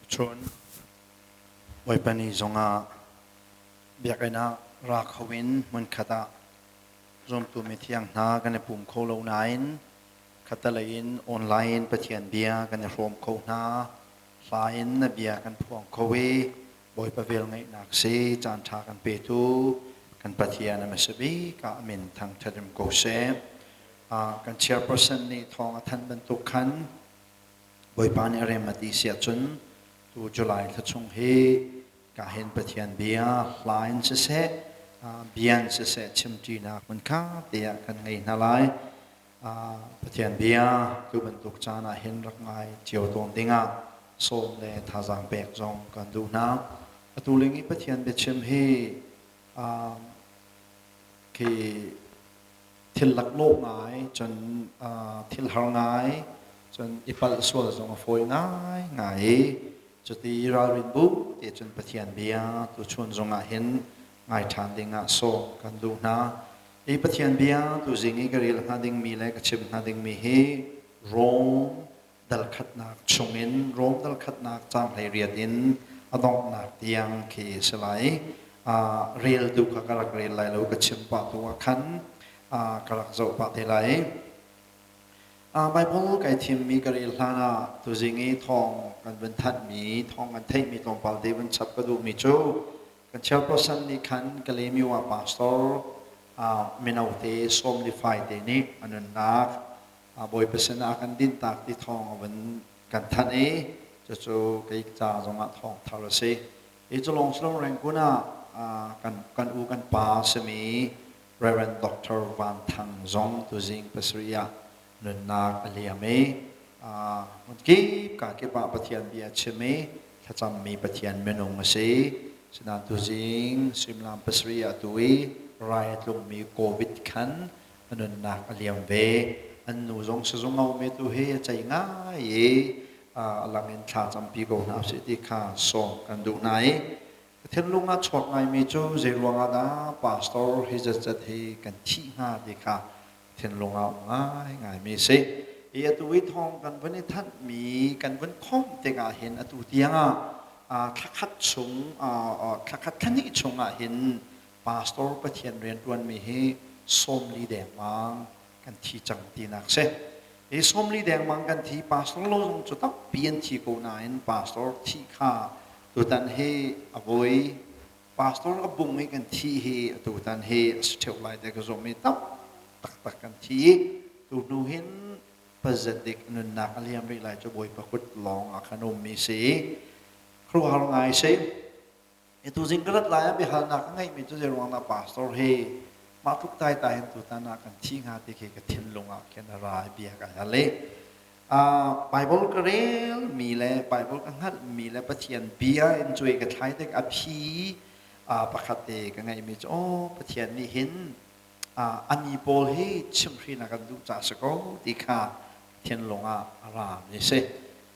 Cun Bawipa ni zongah biakinn ah ra kho in hmunkhat ah zumtu mithiang hna kan i pum kho lo nain khattelei in online Pathian bia kan i hrawm kho hna. Hla in na bia kan phuang kho i Bawipa velngeihnak si caanṭha kan petu kan Pathian a hmasa bik ah a min thangṭhat um ko seh. Kan chairperson nih thawng a thanh bantuk khan Bawipa nih a rem a ti si ahcun tu July thla chung hi ka hin Pathian bia hla in siseh bia in siseh chimṭinak hmunkha te ah kan ngei hna lai. Pathian bia tu bantuk caan ah hin rak ngai cio tawn dingah sawm le thazaang pek zong kan duh hna. Atu ling i Pathian biachim hi khi thil laklawh ngai cun thil har ngai cun i palh sual zong a fawi ngai ngai i cuti ralrin bu te cun Pathian bia tuchun zong ah hin ngai ṭhan ding ah sawm kan duh hna. Hi Pathian bia tuzing i ka rel hnga dingmi le ka chim hnga dingmi hi Rom dal khatnak chungin Rom dal khatnak caang 18 in a donghnak tiang khi a si lai. Rel tu kha ka rak rel lai lo, ka chim pah tu ah khan ka rak zoh pah te lai. Bible kai thimmi ka rel hlan ah tuzing i thawng kan vun thanhmi, thawng kan theihmi tlawmpal te vun chap ka duhmi cu kan chairperson nih khan Kalaymyo ah pastor mino te sawmli fai te nih a nunnak Bawipa sinah a kan dinhtak ti thawng a vun kan thanh i cucu kei ca zongah thawng thar a si. Hi cu lawng si lo Rangoon ah kan kan u kan pa simi Reverend Dr. Van Thang zong tuzing pasarih ah nunnak a liam i hmunkip ka kip ah Pathian bia chim i thlacammi Pathian minung a si. Sinain tuzing suimilam pasarih ah tu i rai a tlungmi COVID khan a nunnak a liam ve. An nu zong sizung a um i tu hi a cei ngai i a lang in thla campi ko hna usih ti kha sawm kan duh hna i ka thinlung ah chuak ngaimi cu zei ruangah dah pastor hi zatzat hi kan thih hnga ti kha thinlung ah um ngaingaimi a si. Hi atu i thawng kan vun i thanhmi kan vun khawmh tikah hin atu tiangah thlakhat chung thlakhat thlahnih chungah hin pastor Pathian rianṭuanmi hi 40 dengmang kan thi cang tinak si. Hi 40 dengmang kan thi pastor lo zong cu tampi an thi ko nain pastor thi kha tutan hi a voi pastor a bung i kan thi hi atutan hi a si ṭheo lai te ka zumh i tam taktak kan thi i tu hnu hin pazedik nunnak a liam rih lai cu Bawipa kut lawng ah khan ummi si khuaruahhar ngai si. Atu zing ka rat lai ah biahalnak ka ngeihmi cu zei ruang dah pastor hi mah tluk tai ta hin tutan ah kan thi hnga ti khi ka thinlung ah khin a ra i bia ka hal i Bible ka relmi le Bible ka hngalhmi le Pathian bia in cuai ka thlai tik a phi pakhat te ka ngeihmi cu aw Pathian nih hin a mi pawl hi chimhhrin a kan duh caah si ko ti kha thinlung ah a rami si.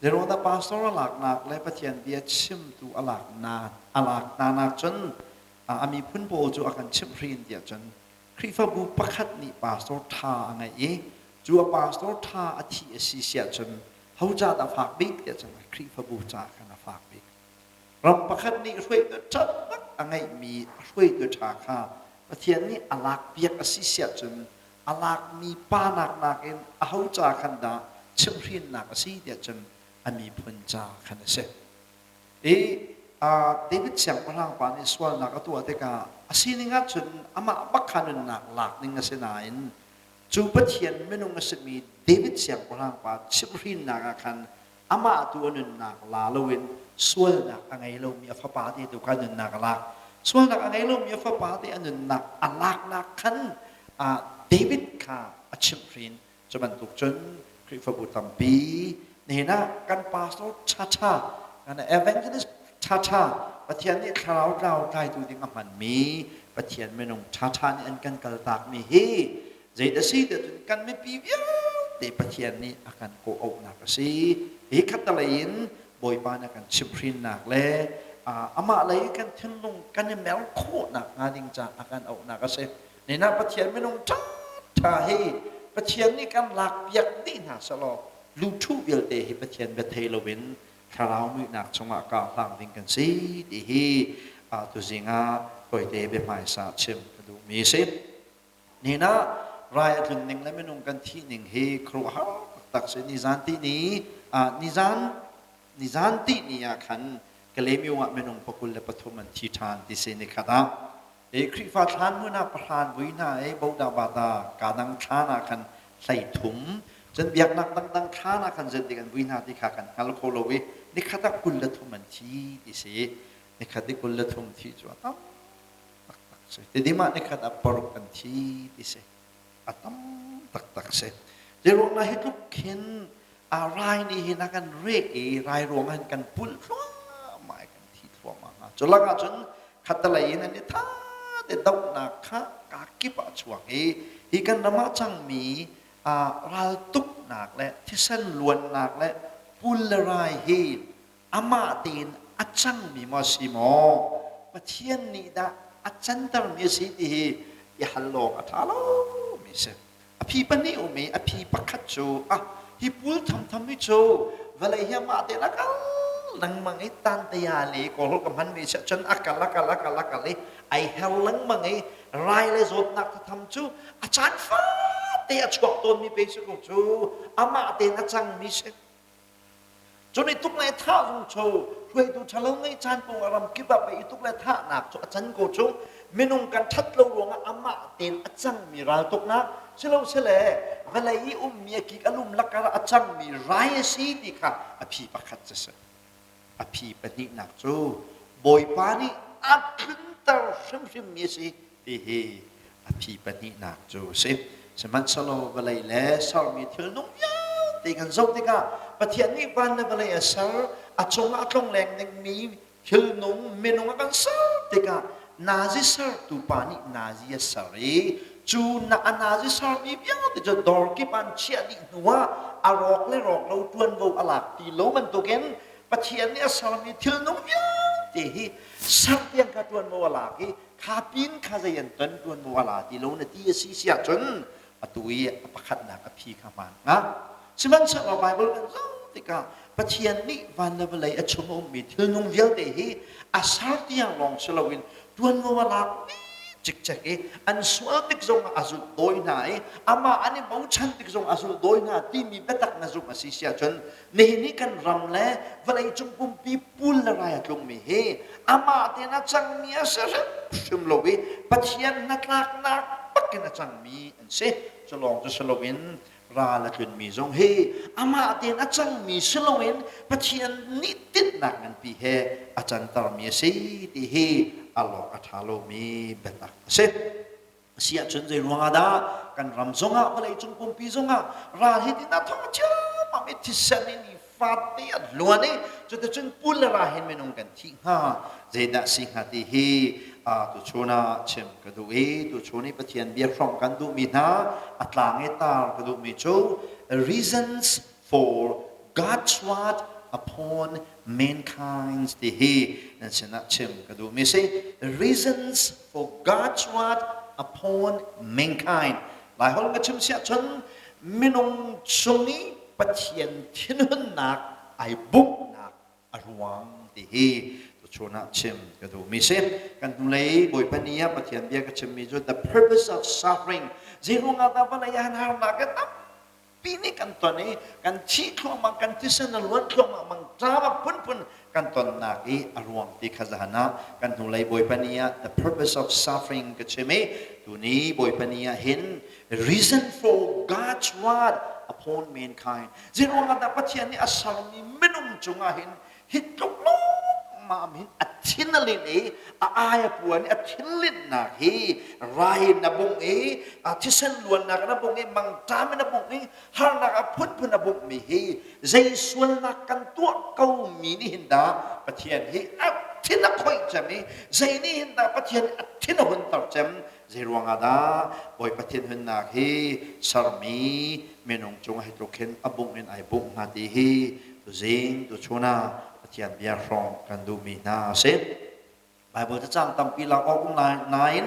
Zeruangdah pastor a laknak le Pathian bia chimtu a laknak a lak hna nak cun a miphun pawl cu a kan chimhhrin tiah cun Khrihfabu pakhat nih pastor ṭha a ngeih i cu a pastor ṭha a thih a si siah cun ho ca dah fak bik tiah cun Khrihfabu ca khan a fak bik. Ram pakhat nih hruaitu ṭha tak a ngeihmi hruaitu ṭha kha Pathian nih a lakpiak a si siah cun a lakmi pa nak nakin aho ca khan dah chimhhrinnak a si tiah cun a miphun ca khan a si. I David siangpahrang pa nih sualnak a tuah tikah a sining ahcun amah bak kha nunnak lak ding a si nain cu Pathian minung a simi David siangpahrang pa chimhhrinnak ah khan amah tu a nunnak la loin sualnak a ngei lomi a fapa te tu kha nunnak a lak. Sualnak a ngei lomi a fapa te a nunnak a laknak khan David kha a chimhhrin. Cu bantuk cun Khrihfabu tampi nihin ah kan pastor ṭhaṭha, kan evangelist ṭhaṭha, Pathian nih thlarau tlau tlaitu ding a hmanmi Pathian minung ṭhaṭha nih an kan kaltakmi hi zei a si tiah cun kan mipi vialte Pathian nih a kan kawh-auhnak a si. Hi khattelei in Bawipa nih a kan chimhhrinnak le amah lei kan thinlung kan i mer khawhnak hnga ding caah a kan auhnak a si. Nihin ah Pathian minung ṭhaṭha hi Pathian nih kan lakpiak dih hna sehlaw luthu vialte hi Pathian bia thei loin thlarau muihnak chungah kah hlang ding kan si ti hi tuzing ah tawite biahmaisa chim ka duhmi a si. Nihin ah rai a tlun ning le minung kan thih ning hi khuaruahhar taktak si. Nizan ti ni nizan nizan ti ni ah khan Kalaymyo ah minung 23 an thi ṭhan ti si nikhat ah. I Khrihfa thlan hmun ah pahran vui hna i bodah bata kadang thlan ah khan 13 cun biaknak dangdang thlan ah khan zeitik an vui hna ti kha kan hngal kho lo i nikhat ah 23 an thi ti si. Nikhat i 23 thi cu a tam taktak si. Tidim ah nikhat ah paruk an thi ti si. A tam taktak si. Zeiruang hi tluk khin a rai nih hin a kan reh i rai ruang ah hin kan pulh thluahmah i kan thi thluahmah hnga. Cu lakah cun khattelei in an i tha te dohnak kha kaa kip ah a chuak i hi kan ram ah cangmi raltuknak le thisen luannak le pul le rai hi amah tein a cangmi maw si maw Pathian nih dah a cantermi a si ti hi i hal awk a ṭha lo mi si. A phi pahnih um i a phi pakhat cu ah hi pul thamtham hi cu vawlei hi amah tein a kal lengmang i tantaya le kawl ka hman mi si cun a kal a kal a kal a kal i ai her lengmang i rai le zawtnak thatham cu a caan fate a chuak tawnmi pe si ko cu amah tein a cangmi si. Cun i tuk le thah zong cu hruaitu ṭhalo ngeih caan kong a ram kip ah pei i tuk le thahnak cu a can ko cu minung kan ṭhat lo ruangah amah tein a cangmi raltuknak silosile vawlei i ummi a kik a lum lakar a cangmi rai a si ti kha a phi pakhat cu a si. A phi pahnihnak cu Bawipa nih a tlunter hrimhrimmi a si ti hi a phi pahnihnak cu a si. Sihmanhsehlaw vawlei le sermi thilnung vialte kan zoh tikah Pathian nih van le vawlei a ser, a cungah a tlongleng dingmi thilnung minung a kan ser tikah nazi sertu pa nih nazi a ser i cu na a nazi sermi vialte cu dawr kip an chiah dih hnuah a rawk le rawk lo ṭuanvo a lak ti lo bantukin Pathian nih a sermi thilnung vialte hi ser tiang kha ṭuanvo a lak i kha pin kha zei an ton ṭuanvo a la ti lo na ti a si si ahcun atu i a pakhatnak a phi kha hmaan hnga. Sihmanhsehlaw Baibal kan zoh tikah Pathian nih van le vawlei a chung a ummi thilnung vialte hi a ser tiang lawng si loin ṭuanvo a lak cikcek i an sual tik zong ah a zulh dawi hna i amah an i bochan tik zong a zulh dawi hna timi biatak na zumh a si si ahcun nihin i kan ram le vawleicung pumpi pul le rai a tlungmi hi amah tein a cangmi a si hrimhrim lo i Pathian hnatlaknak bakin a cangmi an si. Cu lawng cu si loin ral a tlunmi zong hi amah tein a cangmi si loin Pathian nih tinhnak nganpi he a cantermi a si ti hi a lawk a ṭha lomi biatak a si. Si ahcun zei ruangah dah kan ram zongah vawleicung pumpi zongah ral hi tin a thong ciammam i thisen in i fate a luan i cuticun pul le ra hin minung kan thih hnga zeidah si hnga ti hi tuchun ah chim ka duh i tuchun i Pathian bia hrawmh kan duhmi hna a tlang i tar ka duhmi cu reasons for God's wrath upon mankind ti hi nan sinah chim ka duhmi si. Reasons for God's wrath upon mankind. Laiholh ka chim siah cun minung cung i Pathian thinhunnak ai bumhnak a ruang ti hi tuchun ah chim ka duhmi si. Kan hnulei Bawipa ni ah Pathian bia ka chimmi cu the purpose of suffering. Zeiruangah dah vawlei ah harnak a tam pi nih kan ton i kan thih thluahmah kan thisen a luan thluahmah mangṭam a phunphun kan tonnak i a ruang ti kha zahan ah kan hnulei Bawipa ni ah the purpose of suffering ka chim i tuni Bawipa ni ah hin reason for God's wrath upon mankind zeiruangah dah Pathian nih a sermi minung cungah hin hi tluk lawmmam hin a thin a linh i a ai a puan i a thinlinhnak hi rai in a bungh i a thisen luannak in a bungh i mangṭam in a bungh i harnak a phunphun a bunghmi hi zei sualnak kan tuah ko mi nih hin dah Pathian hi a thin a khoih cem i zei nih hin dah Pathian a thin a hunter cem? Zei ruangah dah Bawipa thinhunnak hi sermi minung cungah hi tluk hin a bungh in ai bungh hnga ti hi tuzing tuchun ah Pathian bia hrawng kan duhmi hna a si. Baibal cacang tampi lak awk um lai nain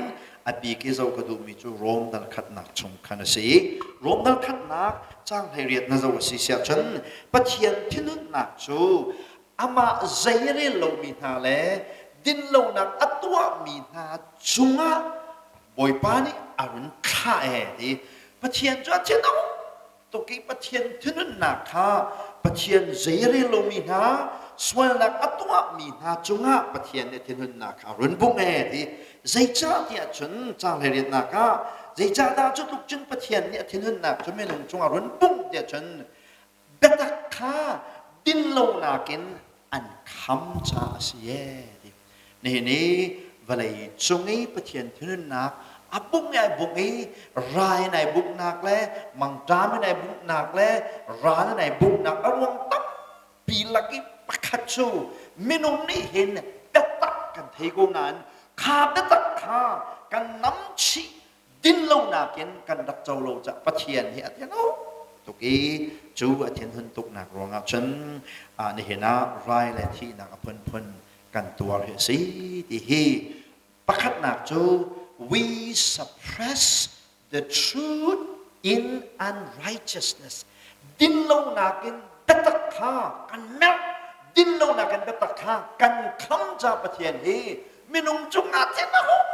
a bik i zoh ka duhmi cu Rom dal khatnak chung khan a si. Rom dal khatnak caang 18 na zoh a si siah cun Pathian thinhunnak cu amah zeirel lomi hna le dinlonak a tuahmi hna cungah Bawipa nih a run thlah ee ti. Pathian cu a thin a hung tuk i Pathian thinhunnak kha Pathian zeirel lomi hna, sualnak a tuahmi hna cungah Pathian nih thinhunnak kha a run bungh ee ti. Zeicah tiah cun caang hleiriatnak ah zeicahdah cu tluk cun Pathian nih a thinhunnak cu minung cungah run bungh tiah cun biatak kha dinlonak in an kham caah a si ee ti. Nihin i vawlei cung i Pathian thinhunnak a bungh i ai bungh i rai in ai bunghnak le mangṭam in ai bunghnak le ral in ai bunghnak a ruang tampi lak i pakhat cu minung nih hin biatak kan thei ko nain kha biatak kha kan namchih dinlonak in kan rak co lo caah Pathian hi a thin tuk i cu a thinhun tuknak ruangah cun nihin ah rai le thihnak a phunphun kan tuar hi a si ti hi pakhatnak cu we suppress the truth in unrighteousness. Dinlonak in biatak kha kan merh, dinlonak in biatak kha kan kham ca Pathian hi minung cungah thin a hung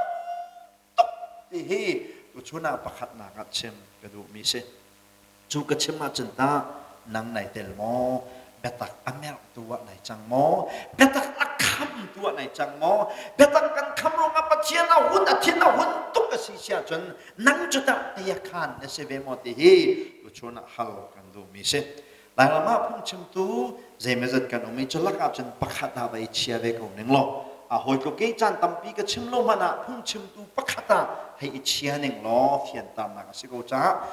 tuk ti hi tuchun ah pakhatnak ah chim ka duhmi si. Cu ka chim ahcun tah nang nai tel maw? Biatak a merhtu ah nai cang maw? Biatak a khamtu ah nai cang maw? Biatak kan kham ruangah Pathian a hun a thin a hun tuk a si si ahcun nang cu tah tei a khan na si ve maw ti hi tuchun ah hal kan duhmi si. Lairam ah phungchimtu zeimawzat kan um i cu lakah cun pakhat ah va i chia ve ko ning law a hawi tluk i caan tampi ka chim lo hmanh ah phungchimtu pakhat ah hei i chia ning law fianternak a si ko caah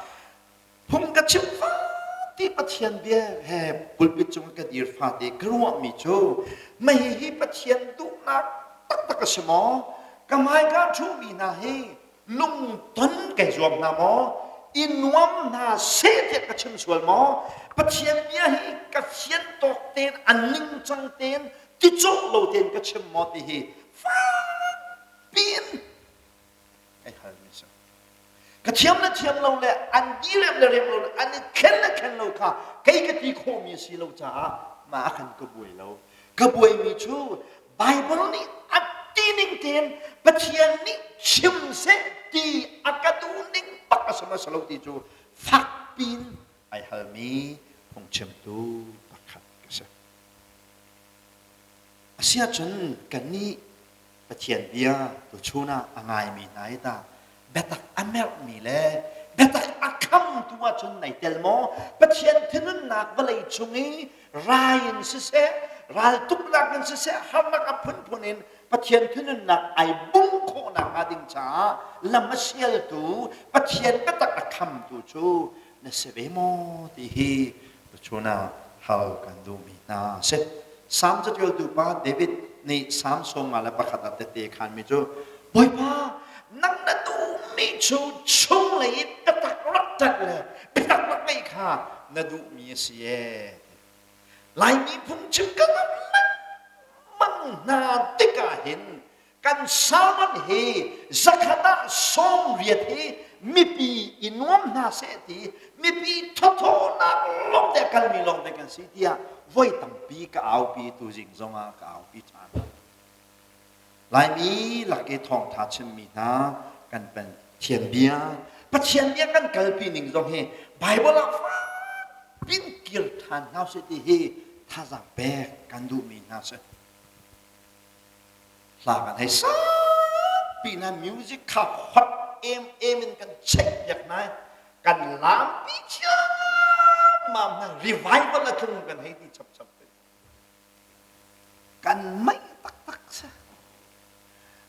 phung ka chim fati Pathian bia he pulpit cung ka dir fate ka ruahmi cu mei hi Pathian duhnak taktak a si maw? Ka hmaika ṭhumi hna hi lungton kai zuam hna maw? I nuam hna seh tiah ka chim sual maw? Pathian bia hi ka fian tawk tein a ningcang tein ticawh lo tein ka chim maw ti hi fak piin kai halmi si. Ka thiam le thiam lo le an di rem le rem lo le an i thlen le thlen lo kha kei ka ti khawhmi a si lo caah mah ah khan ka buai lo. Ka buaimi cu Bible nih a ti ning tein Pathian nih chim seh ti a ka duh ning bak a si ma si lo ti cu fak piin ai halmi phungchimtu pakhat ka si. Asiahcun kannih Pathian bia tuchun ah a ngaimi hna hi tah biatak a merhmi le biatak a khamtu ahcun nai tel maw? Pathian thinhunnak vawlei cung i rai in siseh, raltuknak in siseh, harnak a phunphun in Pathian thinhunnak ai bung khawhnak hnga ding caah lam a sialtu Pathian biatak a khamtu cu na si ve maw ti hi tuchun ah hal kan duhmi hna a si. Salm catialtu pa David nih Salm 51 ah tette khanmi cu Bawipa nang na duhmi cu chunglei i biatak rak ṭanh le biatak rak ngeih kha na duhmi a si ee. Laimi phungchim kan lengmang hna tikah hin kan sermon hi zakhat ah 80 hi mipi i nuam hna seh ti mipi thawthawnak lawng te kalmi lawng te kan si tiah voi tampi ka aupi tu zing zongah ka aupi ṭhan. Laimi lak i thawngṭha chimmi hna kan Pathian bia Pathian bia kan kalpi ning zong hi Bible ah pin kir ṭhan hna usih ti hi thazaang pek kan duhmi hna si. Hla kan hei sak na music kha hot em em in kan check piak hna kan lampi thiammam hna revival a tlung kan hei ti chap chap kan mei taktak si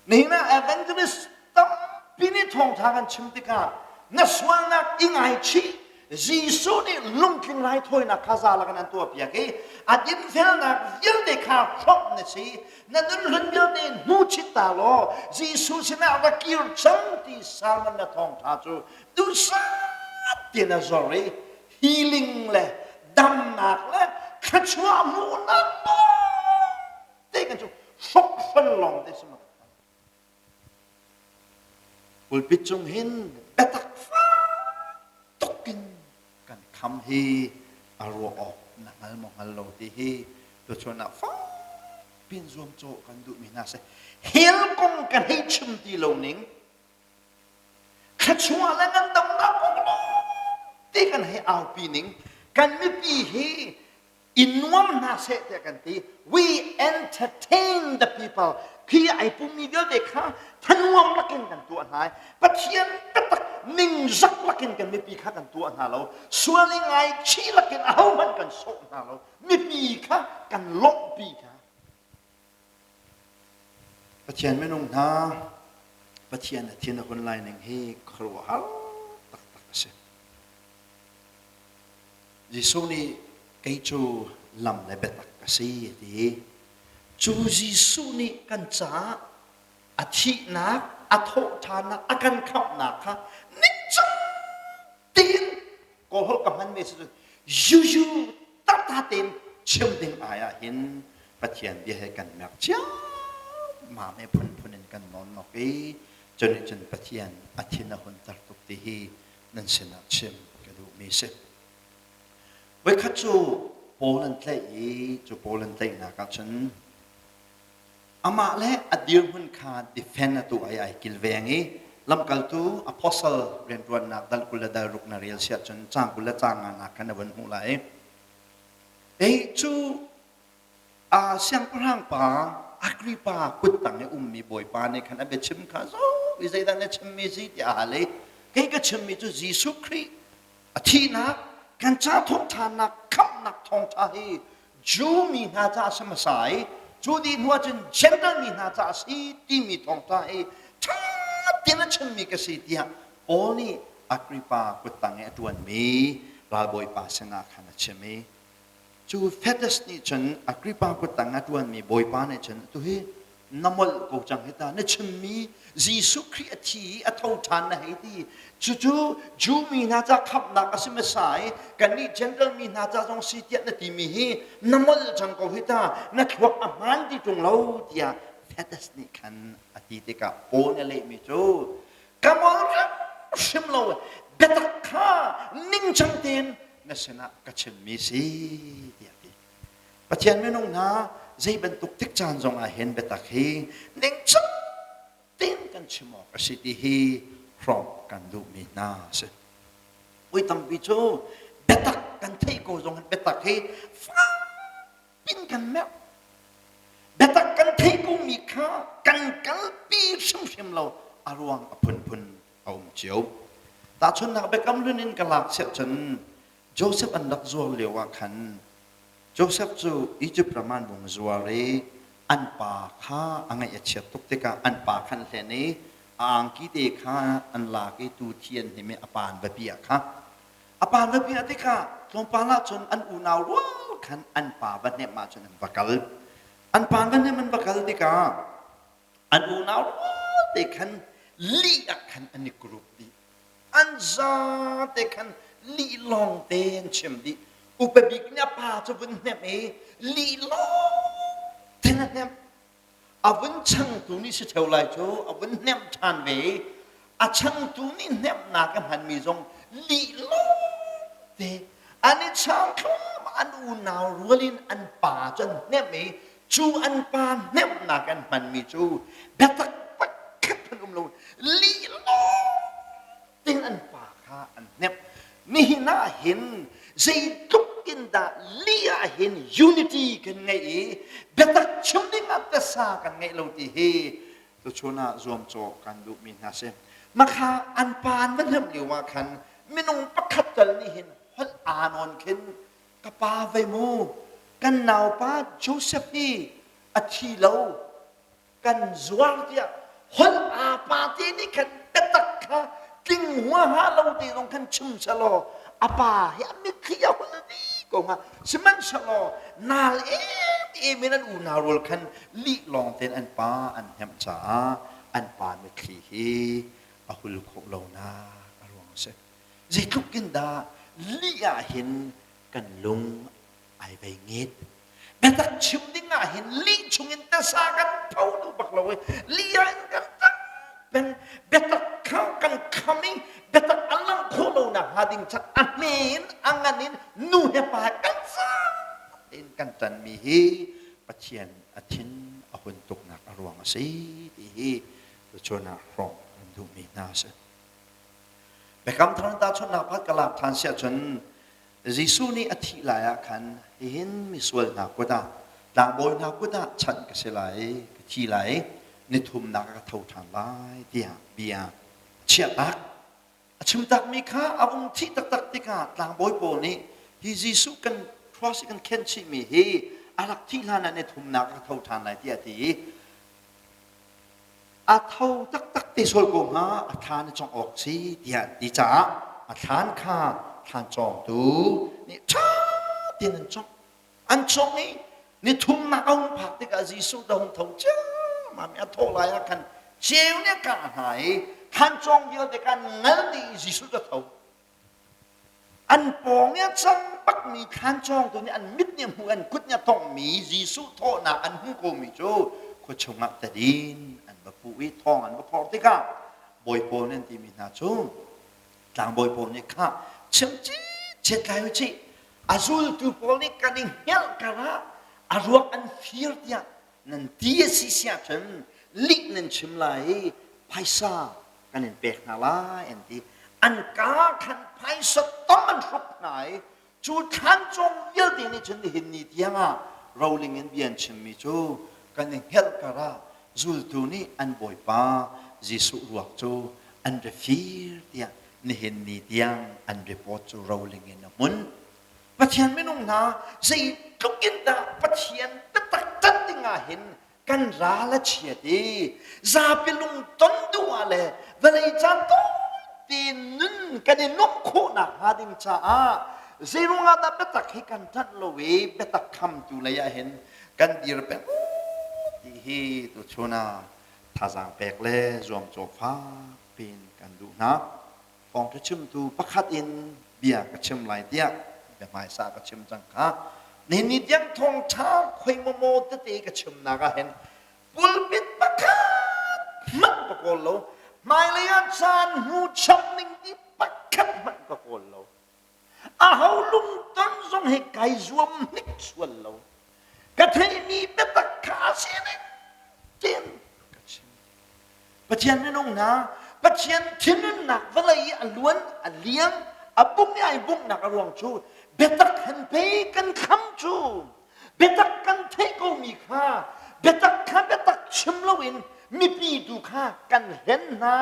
nihin ah evangelist tampi nih thawngtha kan chim tikah na sualnak i ngaichih Jesuh nih lungtling raithawinak kha za lakin an tuahpiak i a dinfelnak vialte kha hrawmh na si. Na nunhlun vialte hnuchit ta law Jesuh sinah va kir cang ti sermon na thawngṭha cu duhsah tein a zor i healing le damnak le thluachuah hmuhnak te kan cu hrokhrol lawng te si ma. Pulpit cung hin biatak fak tuk in kan kham hi a ruah awk na hngal maw hngal lo ti hi Tuchun ah fakpi in zuamcawh kan duhmi hna si. Hell kong kan hei chim ti lo ning, thluachuah le ngandamnak kong lawngte kan hei aupi ning, kan mipi hi i nuam hna seh tiah kan ti. We entertain the people. Khi ai pummi vialte kha thanuam lakin kan tuah hna. Pathian biatak ningzak lakin kan mipi kha kan tuah hna lo. Sual i ngaichih lakin ahohmanh kan sawh hna lo. Mipi kha kan lawmhpi hna. Pathian minung hna, Pathian a thin a hun lai ning hi khuaruahhar taktak a si. Jesuh nih kei cu lam le biatak ka si a ti. Cu Jesuh nih kan caah a thihnak, a thawhṭhannak, a kan khamhnak kha ningcang tein Kawlholh ka hmanmi si cun yuyu tata tein chim ding ai ah hin Pathian bia he kan merh ciammam i phunphun in kan nawnnok i cu nih cun Pathian a thin a hunter tuk ti hi nan sinah chim ka duhmi si. Voikhat cu Paul an tlaih i cu Paul an tlaihnak ah cun amah le a dirhmun kha defend a tuah i ai kilveng i lamkaltu apostle rianṭuannak dal 20 le dal ruk na rel siah cun caang 20 le caang nganak khan na vun hmuh lai. Ei cu a siangpahrang pa Agrippa kuttang i ummi bawipa nih khan a biachim kha zo i zeidah na chimmi si tiah a hal i kei ka chimmi cu Jesuh Khrih a thihnak kan ca thawngṭhanak khamhnak thawngṭha hi Jew mi hna ca a si hmasa i cu dih hnu ahcun Gentile mi hna ca a si timi thawngṭha hi ṭha tein a chimmi ka si tiah Paul nih Agrippa kuttang i a ṭuanmi ralbawipa sinah khan a chim i Cu Fetus nih cun Agrippa kuttang a ṭuanmi bawipa nih cun atu hi na molh ko cang hi ta na chimmi Jesuh Khrih a thi i a tho ṭhan na hei ti cucu Jew mi hna ca khamhnak a si hmasa i kannih Gentile mi hna ca zong si tiah na timi hi na molh cang ko hi ta na thluak a hmaan ti ṭung lo tiah Fetus nih khan a ti tikah Paul nih a lehmi cu ka molh hrim lo biatak kha ningcang tein na sinah ka chimmi si tiah ti. Pathian minung hna zei bantuk tik caan zong ah hin biatak hi ningcang tein kan chim awk a si ti hi hrawmh kan duhmi hna a si. Ui tampi cu biatak kan theih ko zong biatak hi fak pin kan merh. Biatak kan theih komi kha kan kalpi hrimhrim lo a ruang a phunphun a um cio. Tahchunhnak biakam hlun in ka lak siah cun Joseph an rak zuar lio ah khan Joseph cu Egypt ram ah an vung zuar i an pa kha a ngaih a chiat tuk tikah an pa khan hlen i a angki te kha an lak i tu thi an hnim i a pa an va piah kha a pa va piah tikah tlawmpal ah cun an unau rual khan an pa va hnemh ah cun an va kal an pa va hnemh an va kal tikah an unau rual te khan lih ah khan an i group dih an za te khan lih lawng te an chim dih upa bik nih a pa cu vun hnemh i lih lawng te a hnemh a vun changtu nih si ṭheo lai cu a vun hnemh ṭhan ve i a changtu nih hnemhnak a hmanmi zong lih lawngte an i chang thluahmah an unau rual in an pa cu an hnemh i cu an pa hnemhnak an hmanmi cu biatak pakhat an um lo lih lawng in an pa kha an hnemh nihin ah hin zeitluk in dah lih ah hin unity kan ngeih i biatak chim ding ah tasa kan ngeih lo ti hi tuchun ah zuamcawh kan duhmi hna si makha an pa an va hnemh lio ah khan minung pakhat tal nih hin holh aa nawn khin ka pa vei mu kan naupa Joseph hi a thi lo kan zuar tiah holh aa pa te nih khan biatak kha tling huaha lo te zong khan chim selaw a pa hi a mitthli a hul dih ko hnga sihmanhsehlaw naal em em in an unau rual khan lih lawng tein an pa an hnemh caah an pa mitthli hi a hul khawh lonak a ruang a si zeitluk in dah lih ah hin kan lung ai vei nget biatak chim ding ah hin lih chungin tasa kan tho duh bak lo i lih ah in kan tang peng biatak kha kan kham i biatak a lang khawh lo nak hnga ding chan a hme in a ngan in nu he pa kan zang te. tein kan ṭanmi hi Pathian a thin a hun tuknak a ruang a si ti hi tuchun ah hrawmh kan duhmi hna a si. Biakam Thar tahchunhnak pakhat ka lak ṭhan si ahcun Jesuh nih a thih lai ah khan hihin misual hna kut ah tlangbawi hna kut ah chanh ka si lai, ka thi lai, nithumnak ah ka tho ṭhan lai tiah bia a chiahtak. A chim takmi kha a vung thih taktak tikah tlangbawi pawl nih hi Jesuh kan cross i kan khenh chihmi hi a rak thih hlan ah nithumnak ah ka tho ṭhan lai tiah a ti i a tho taktak te sual ko hnga a thlan a cawngh awk si tiah an ti caah a thlan kha thlan cawngtu nih ṭha tein an cawngh. An cawngh i nithumnak a hung phak tikah Jesuh ta hung tho ciammam i a thawh lai ah khan ceu nih a kah hna i thlan cawng vialte kha an ngal dih i Jesuh cu a tho. An pawng i a cang bakmi thlan cawngtu nih an mit nih a hmuh an kut nih a tonghmi Jesuh thawhnak an hmuh komi cu khua chungah tadin an va puh i thawng an va phorh tikah bawi pawl nih an timi hna cu tlangbawi pawl nih kha chim cit lai u cih a zultu pawl nih kan i hngelh karah a ruak an fir tiah nan ti a si si ahcun lih nan chim lai i phaisa kan in pek hna lai an ti. An kaa khan phaisa tam an hruk hna i cu thlan cawng vialte nih cun nihin ni tiangah roling in bia an chimmi cu kan i hngelh karah zultu nih an Bawipa Jesuh ruak cu an ra fir tiah nihin ni tiang an report cu roling in a hmun. Pathian minung hna zeitluk in dah Pathian biatak ṭanh ding ah hin kan ral a chiat i zapi lungton duh ah le vawlei caan tawite nun kan i nuamh khawhnak hnga ding caah zeiruangah dah biatak hi kan ṭanh lo i biatak khamtu lei ah hin kan dir peng ti hi tuchun ah thazaang pek le zuamcawh fak piin kan duh hna. Thawngṭha chimtu pakhat in bia ka chim lai tiah bia hmaisa ka chim cang kha. Nihin ni tiang thawngṭha khoi maw tete ka chimnak ah hin pulpit pakhat hmanh ka kawl lo. Hmailei ah caan hmu chap ning ti pakhat hmanh ka kawl lo. Aho lungton zong hi kai zuam hnik sual lo. Ka theihmi biatak kha a sining tein ka chim. Pathian minung hna, Pathian thinunnak vawlei i a luan, a liam, a bungh i ai bunghnak a ruang cu biatak han pei kan kham cu. Biatak kan theih komi kha biatak kha biatak chim loin mipi tu kha kan hlen hna,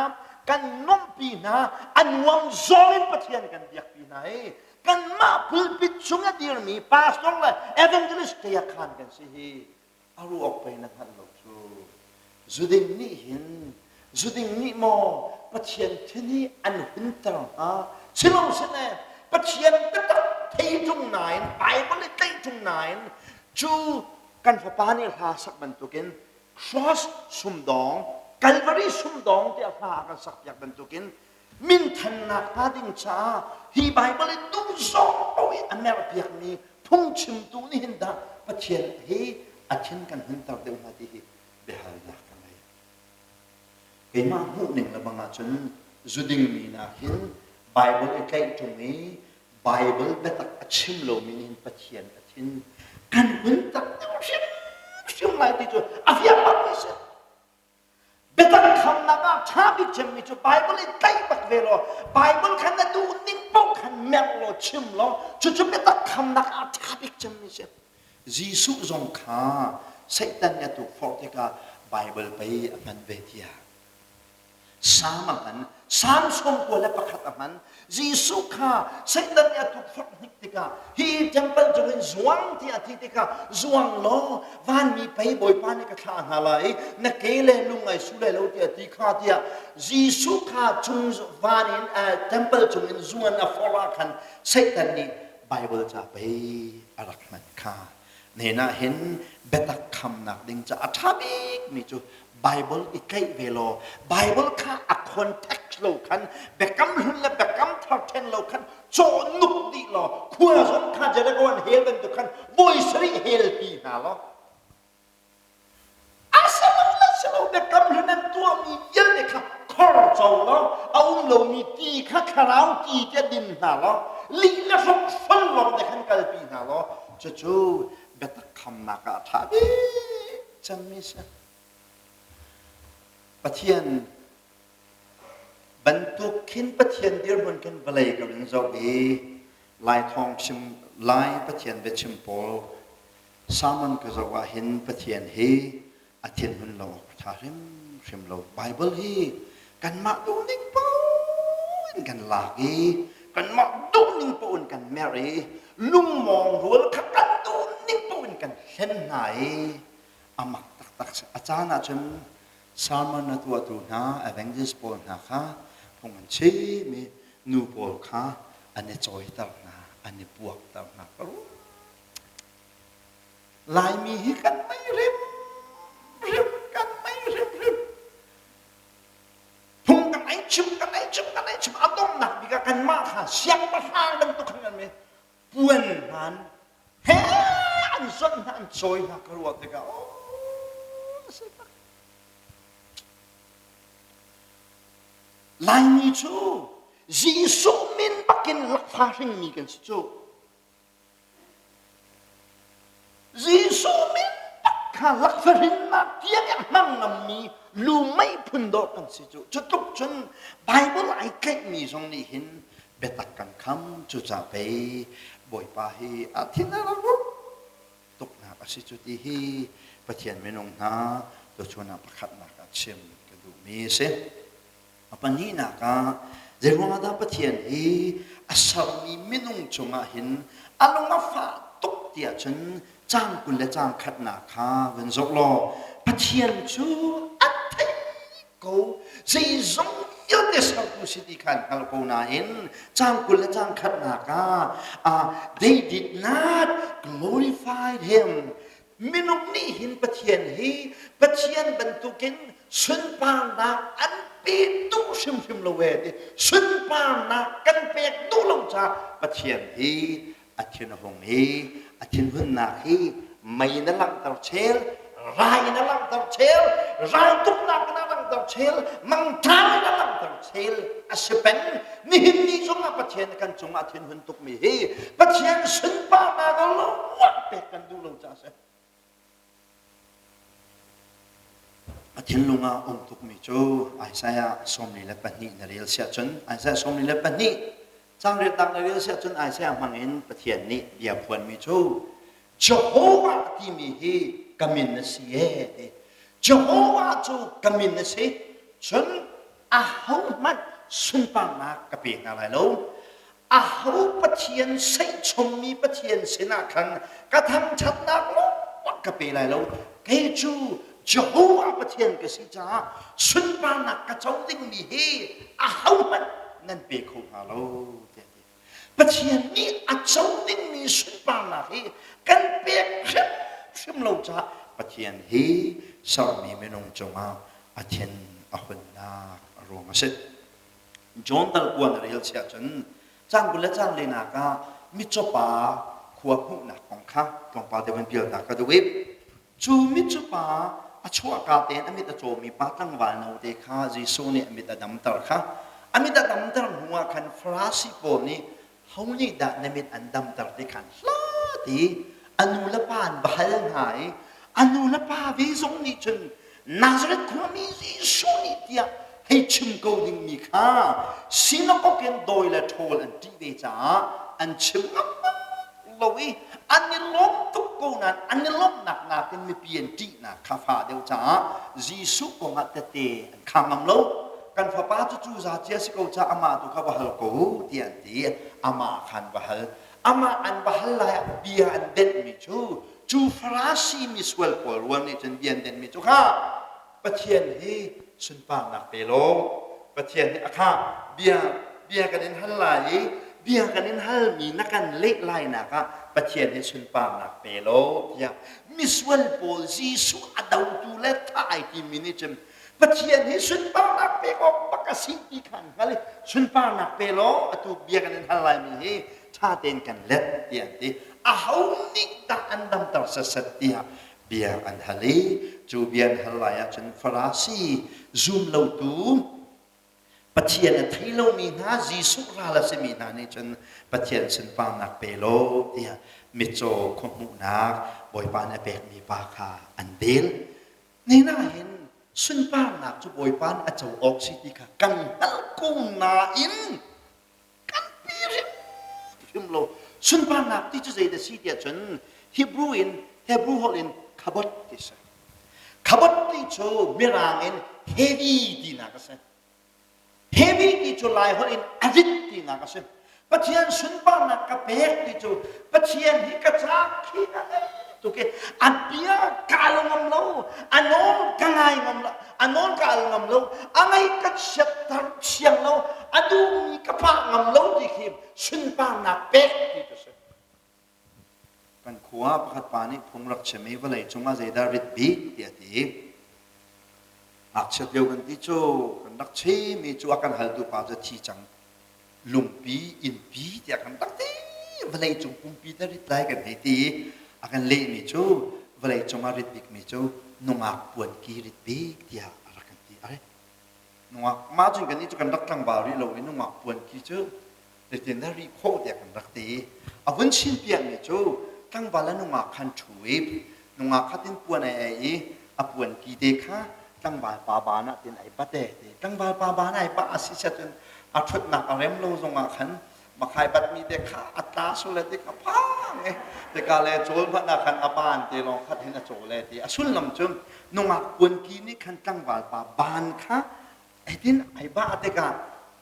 kan nuamhpi hna, a nuam zawng in Pathian kan biakpi hna i kanmah pulpit chung a dirmi pastor le evangelist te khan kan si hi a ruah awk pei na hngalh lo cu. Zuding nih hin zuding nih maw Pathian thin hi an hunter hnga silo sine Pathian biatak thei ṭung nain Bible i tlaih ṭung nain cu kan fapa nih hla sak bantukin cross sumdawng Calvary sumdawng tiah hla a kan sakpiak bantukin minthannak hnga ding caah hi Bible i duh zawng paoh i a merhpiakmi phungchimtu nih hin dah Pathian hi a thin kan hunter deuh hnga ti hi biahalnak ka ngei. Keimah hmuhning le bang ahcun zudingmi nakin Bible i tlaih ṭung i Bible biatak a chim lomi nih hin Pathian a thin kan hun tak deuh hrimhrim lai ti cu a fiang bakmi a si. Biatak khamnak ah ṭha bik cemmi cu Bible i tlaih bak ve law Bible kha na duh ning paoh khan merh law chim law cucu biatak khamnak ah ṭha bik cemmi a si. Jesuh zong kha Satan nih a tukforh tikah Bible pei a hman ve tiah Salm a hman. Salm 91 a hman. Jesuh kha Satan nih a tukforh hnik tikah hi temple cungin zuang tiah a ti tikah zuang law vanmi pei Bawipa nih ka thlah hna lai i na ke le lung ai su lai lo tiah ti kha tiah Jesuh kha cung van in temple cungin zuan a forh ah khan Satan nih Bible ca pei a rak hman kha. Nen ah hin biatak khamnak ding ca a ṭha bikmi cu Bible i tlaih ve law Bible kha a context lo khan biakam hlun le biakam thar ṭhen lo khan cawhnuk dih law khua zong kha Jericho an hel bantuk khan voi sarih helpi hna law A si lo le si lo biakam hlun an tuahmi vialte kha khor co law a um lomi ti kha thlarau ti tiah din hna law lih le hrokhrol lawng te khan kalpi hna law cucu biatak khamnak ah a ṭha bik cemmi si. Pathian bantuk khin Pathian dirhmun khin vawlei ka vun zoh i Lai thawng chim Lai Pathian biachim pawl sermon ka zoh ah hin Pathian hi a thinhun lo awk a ṭha hrimhrim lo. Bible hi kanmah duhning paoh in kan lak i kanmah duhning paoh in kan merh i lungmawng rual kha kan duhning paoh in kan hlen hna i a mak taktak si. A caan ahcun sermon a tuahtu hna evangelist pawl hna kha phung an chim i nu pawl kha an i cawiter hna, an i puakter hna. Ka ruah. Laimi hi kan mei hrimhrim, kan mei hrimhrim. Phung kan ei chim, kan ei chim, kan ei chim. A donghnak bik ah kanmah kha siangpahrang bantuk khan kan mi puan hman he an zonh hna, an cawi hna ka ruah tikah oh si tak. Laimi cu Jesuh min bakin lakfa hringmi kan si cu. Jesuh min tak kha lakfahrinnak tiang i a hmang ngammi lumei phun dawh kan si cu. Cu tluk cun Bible ai tlaihmi zong nih hin biatak kan kham. Cucaah pei Bawipa hi a thin a rak rup tuknak a si cu ti hi Pathian minung hna tuchun ah pakhatnak ah chim ka duhmi a si. A pahnihnak ah zeiruangah dah Pathian hi a sermi minung cungah hin a lung a fah tuk tiah cun caang 20 le caang khatnak kha vun zoh law Pathian cu a theih ko zeizong vialte sertu si ti kha an hngal ko nain caang 20 le caang khatnak ah they did not glorify him. Minung nih hin Pathian hi Pathian bantukin sunparnak an pe duh hrimhrim lo ee ti sunparnak kan pek duh lo caah Pathian hi a thin a hung i a thinhunnak hi mei na langhter chel, rai na langhter chel, raltuknak na langhter chel, mangṭam na langhter chel a si peng. Nihin ni zongah Pathian kan cungah thinhun tukmi hi Pathian sunparnak lawng pek kan duh lo caah a si. A thinlung ah um tukmi cu Isaiah 42 na rel siah cun Isaiah 42 cang riatnak na rel siah cun Isaiah hmangin Pathian nih bia phuanmi cu Jehovah timi hi ka min a si ee ti. Jehovah cu ka min a si. Cun ahohmanh sunparnak ka pe hna lai lo. Aho Pathian seihchommi Pathian sinah khan ka thangṭhatnak lawng ka pe lai lo. Kei cu Jehovah Pathian ka si caah sunparnak ka co dingmi hi ahohmanh nan pe kho hna lo tiah ti. Pathian nih a co dingmi sunparnak hi kan pek hrimhrim lo caah Pathian hi sermi minung cungah a thin a hunnak a ruang a si. John dal kua na rel chiah cun cang 20 le cang linak ah mitcawpa khua hmuhnak kong kha tlawmpal te van pial ta ka duh i cu mitcawpa a chuahka tein a mit a cawmi pa tlangval no te kha Jesuh nih a mit a damter kha a mit a damter hnu ah khan Farasi pawl nih ho nih dah na mit an damter ti khan hlat i a nu le pa an va hal hna i a nu le pa ve zong nih cun Nazareth khuami Jesuh nih tiah hei chim ko dingmi kha sinakok in dawi le ṭhawl an ṭih ve caah an chim ngam lo i an i lawm tuk ko nain an i lawmhnak nakin mipi an ṭihnak kha fa deuh caah Jesuh kongah tete an khang ngam lo. Kan fapa cu cu za cia si ko caah amah tu kha va hal ko tiah an ti. Amah khan va hal. Amah an va hal lai ah bia an denhmi cu cu Farasi misual pawl ruang nih cun bia an denhmi cu kha Pathian hi sunparnak pe law Pathian nih a kha bia bia kan in hal lai i bia kan in halmi na kan leh lainak ah Pathian hi sunparnak pe law tiah misual pawl Jesuh a dotu le thah ai timi nih cun Pathian hi sunparnak pek awk bak a si ti kha an hngal i sunparnak pe law atu bia kan in hal laimi hi ṭha tein kan let tiah an ti. Aho nih dah an damter setset tiah bia an hal i cu bia an hal lai ahcun Farasi zum lotu Pathian a thei lomi hna Jesuh ral a simi hna nih cun Pathian sunparnak pe law tiah mitcaw khuahmuhnak. Bawipa nih a pekmi pa kha an del. Ni nahin sunparnak cu Bawipa nih a co awk si ti kha kan hngalh ko nain kan pi hrimhrim lo. Sunparnak ti cu zeidah si tiah cun Hebrew in Hebrew holh in khabot ti si. Khabot ti cu Mirang in heavy tinak a si. Heavy ti cu Lai holh in a rit tinak a si. Pathian sunparnak ka pek ti cu Pathian hi ka ca khi a ngei tuk i a bia ka al ngam lo, a nawl ka ngai ngam lo, a nawl ka al ngam lo, a ngaih ka chiatter thiang lo, a duhmi ka pah ngam lo ti khi sunparnak pek ti cu si. Kan khua pakhat pa nih phung rak chim i vawlei cungah zeidah rit bik tiah a ti. Ngakchiat lio kan ti cu kan rak chimmi cu a kan haltu pa cu a thi cang. Lungpi, innpi tiah kan rak ti. Vawlei cung pumpi na rit lai kan hei ti i a kan lehmi cu vawlei cungah rit bikmi cu nungak puanki rit bik tiah a rak kan ti. Are nungak mah cun kan nih cu kan rak tlangval rih lo i nungak puanki cu Zeitin dah rih khawh tiah kan rak ti. A vun chimpiakmi cu tlangval le nungak khan ṭhu i nungak kha tin puan ai ai i a puan ki te kha tlangval pa ban ah tin ai bat e ti. Tlangval pa ban ai pah a si cun a ṭhutnak a rem lo zongah khan makhai batmi te kha a tla sul ti kha phang e tika le cawl hmanh ah khan a ban te lawng khat hin a cawl e ti. A sullam cu nungak puan ki nih khan tlangval pa ban kha Hitin ai bah tikah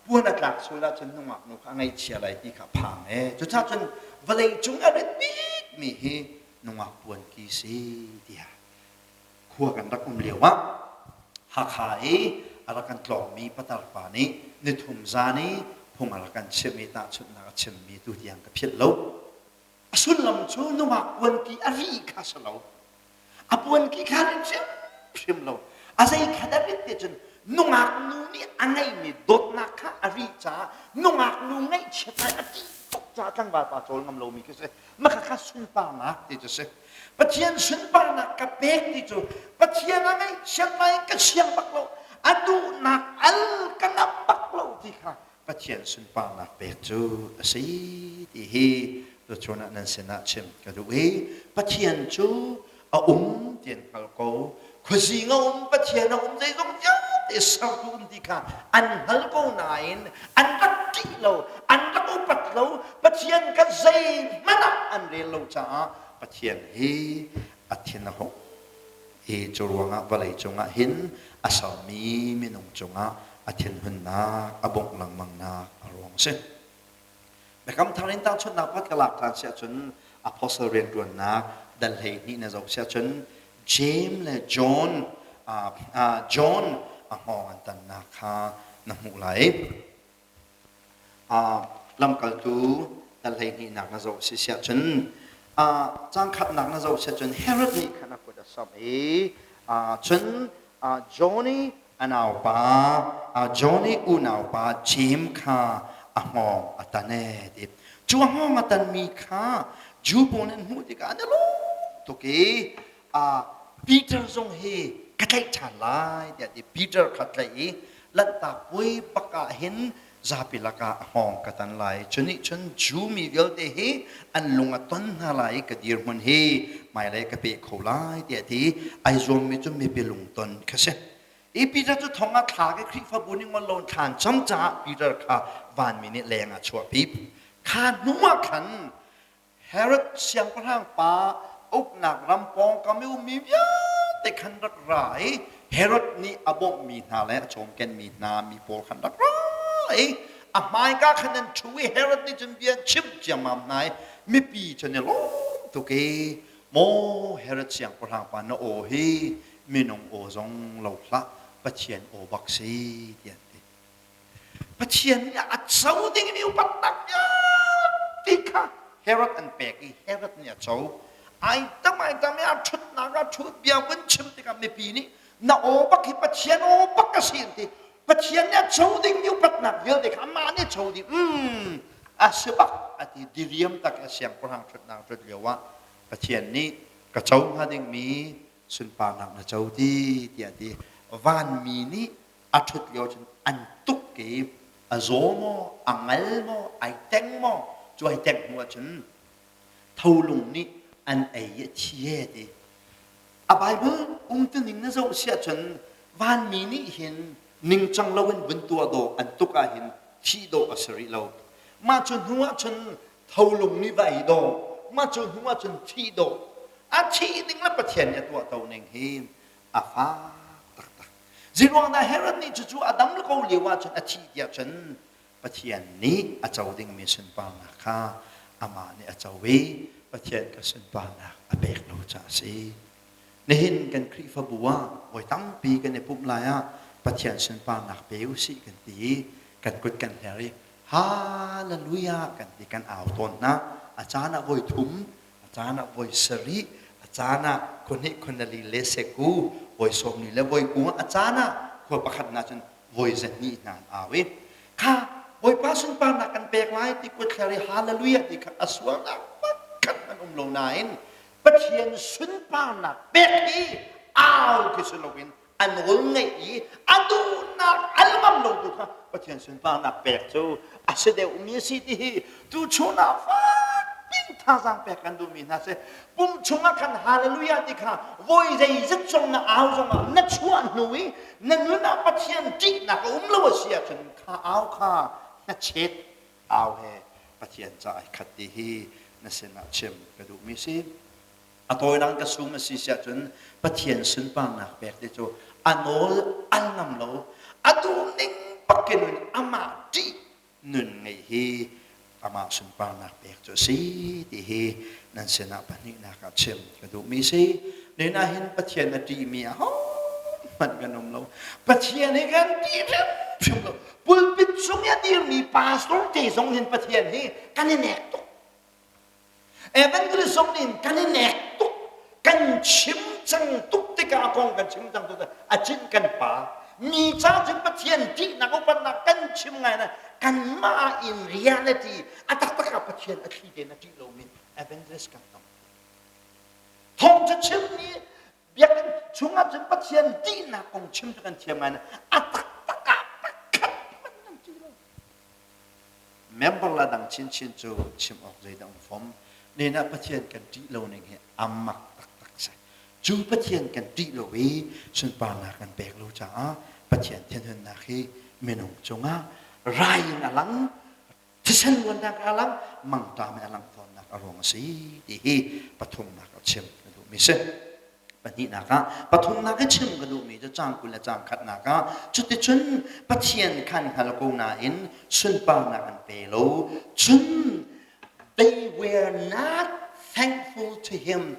puan a tlak sual ahcun nungak nu kha a ngaihchia lai ti kha phang ee. Cucaah cun vawlei cung a rit bikmi hi nungak puan ki si tiah khua kan rak um lio ah Hakha i a rak kan tlawngmi patar pa nih nithum zan i phung a rak kan chimh i tahchunhnak a chimmi tu tiang ka philh lo. A sullam cu nungak puanki a ri kha si lo. A puanki kha rit hrimhrim lo. A zei kha dah rit ti cun nungak nu nih a ngeihmi dawtnak kha a ri caah nungak nu ngaihchiat lai a ṭih tuk caah tlangval pa cawl ngam lomi khi si. Maka kha sunparnak ti cu si. Pathian sunparnak ka pek ti cu Pathian a ngaihchiat lai ka siang bak lo. A duhnak al ka ngamh bak lo ti kha Pathian sunparnak pek cu a si ti hi tuchun ah nan sinah chim ka duh i Pathian cu a um ti an hngal ko. Khuazing a um, Pathian a um, zeizong vialte sertu um ti kha an hngal ko nain an rak ṭih lo, an rak upat lo, Pathian kha zeihmanh ah an rel lo caah Pathian hi a thin a hung. Hi cu ruangah vawlei cungah hin a sermi minung cungah a thinhunnak a bongh lengmangnak a ruang a si. Biakam thar in tahchunhnak pakhat ka lak ṭhan si ahcun apostle rianṭuannak dal 12 na zoh si ahcun James le John John a hngawng an tannak kha na hmuh lai. Lamkaltu dal hleihnihnak na zoh si siahcun cang khatnak na zoh siahcun Herod nih khan a kut a samh i cun Johnny a naupa Johnny unaupa James kha a hngawng a tan ee ti. Cu a hngawng a tanmi kha Jew pawl nih an hmuh tikah an i lawm tuk i Peter zong hi ka tlaih ṭhan lai tiah ti. Peter kha tlaih i Lanhtak puai bak ah hin zapi lakah a hngawng ka tan lai. Cu nih cun Jew mi vialte hi an lung a ton hna lai i ka dirhmun hi hmailei ka peh kho lai tiah ti ai zuammi cu mipi lungton kha si. I Peter cu thong ah thlak i Khrihfabu nih ngol lo in thla an cam caah Peter kha vanmi nih leng ah chuahpi. Kha hnu ah khan Herod siangpahrang pa uknak ram pawngkam i ummi vialte khan rak ra i Herod nih a bawmhmi hna le a cawmkenmi hna mi pawl khan rak ra i a hmaika khan an ṭhu i Herod nih cun bia an chimh ciammam hna i mipi cu an i lawm tuk i maw Herod siangpahrang pa na aw hi minung aw zong lo hlah Pathian aw bak si tiah an ti. Pathian nih a co dingmi upatnak vialte kha Herod an pek i Herod nih a co. Ai tam ai tam i a ṭhutnak ah ṭhut bia vun chim tikah mipi nih na aw bak hi Pathian aw bak a si an ti. Pathian nih a co dingmi upatnak vialte kha amah nih a co dih. A si bak a ti diriam tak i a siangpahrang ṭhutnak ṭhut lio ah Pathian nih ka co hnga dingmi sunparnak na co ti tiah a ti. Vanmi nih a ṭhut lio cun an tuk i a zaw maw, a ngal maw, ai teng maw, cu ai teng hnu ahcun tholung nih an ei i a thi e ti. A Bible umtuning na zoh siah cun vanmi nih hin ningcang loin vun tuah dawh an tuk ah hin thih dawh a si rih lo. Mah cu hnu ah cun tholung nih va ei dawh, mah cu hnu ah cun thih dawh. A thih ding le Pathian nih a tuah to ning hi a fak taktak. Zeiruang dah Herod nih cucu a dam ko lio ah cun a thih tiah cun Pathian nih a co dingmi sunparnak kha amah nih a co i Pathian ka sunparnak a pek lo caah a si. Nihin kan Khrihfabu ah voi tampi kan i pumh lai ah Pathian sunparnak pe usih kan ti i kan kut kan hler i Hallelujah kan ti kan au tawn hna. A caan ah voi thum, a caan ah voi sarih, a caan ah khuahnih khuanali le seku, voi sawmli le voi ku, a caan ah khua pakhat na cun voi zahnih hna an au i kha Bawipa sunparnak kan pek lai ti kutthler i hallelujah ti kha a sualnak pakhat an um lo nain Pathian sunparnak pek hi au khi si loin a nawl ngeih i a duhnak al ngam lo tu kha Pathian sunparnak pek cu a si deuhmi a si ti hi tuchun ah fak pin thazaang pek kan duhmi hna si. Pum chungah khan hallelujah ti kha voi zeizat zong na au zongah na chuah hnu i na nun ah Pathian ṭihnak a um lo a si ahcun kha au kha hnachet au he Pathian ca ai khat ti hi na sinah chim ka duhmi si. A tawinak ka sum a si si ahcun Pathian sunparnak pek ti cu a nawl al ngam lo, a duh ning bakin amah ṭih nun ngeih hi amah sunparnak pek cu a si ti hi nan sinah pahnihnak ah chim ka duhmi si. Nen ah hin Pathian a ṭihmi ahohmanh kan um lo. Pathian hi kan ṭih hrimhrim lo. Pulpit cung i a dirmi pastor te zong hin Pathian hi kan i nek tuk. Evangelism nih kan i nek tuk. Kan chim cang tuk tikah a kong kan chim cang tuk a cin kan pa. Mi ca cun Pathian ṭihnak upatnak kan chim ngai na kanmah in reality a taktak ah Pathian a thli tein a ṭih lomi evangelist kan tam. Thawng cu chim ni biakinn chungah cun Pathian ṭihnak kong chim cu kan thiam ngai na a taktak ah pakhat hmanh kan ṭih lo. Member la dang chinchin cu chim awk zeidah um fom. Nen ah Pathian kan ṭih lo ning hi a mak taktak si. Cu Pathian kan ṭih lo i sunparnak kan pek lo caah Pathian thinhunnak hi minung cungah rai in a lang, thisen luannak a lang, mangṭam in a lang tawnnak a ruang a si ti hi pathumnak a chim ka duhmi si. Pahnihnak ah pathumnak i chim ka duhmi cu caang 20 le caang khatnak ah cuticun Pathian khan hngal ko nain sunparnak an pe lo. Cun they were not thankful to him.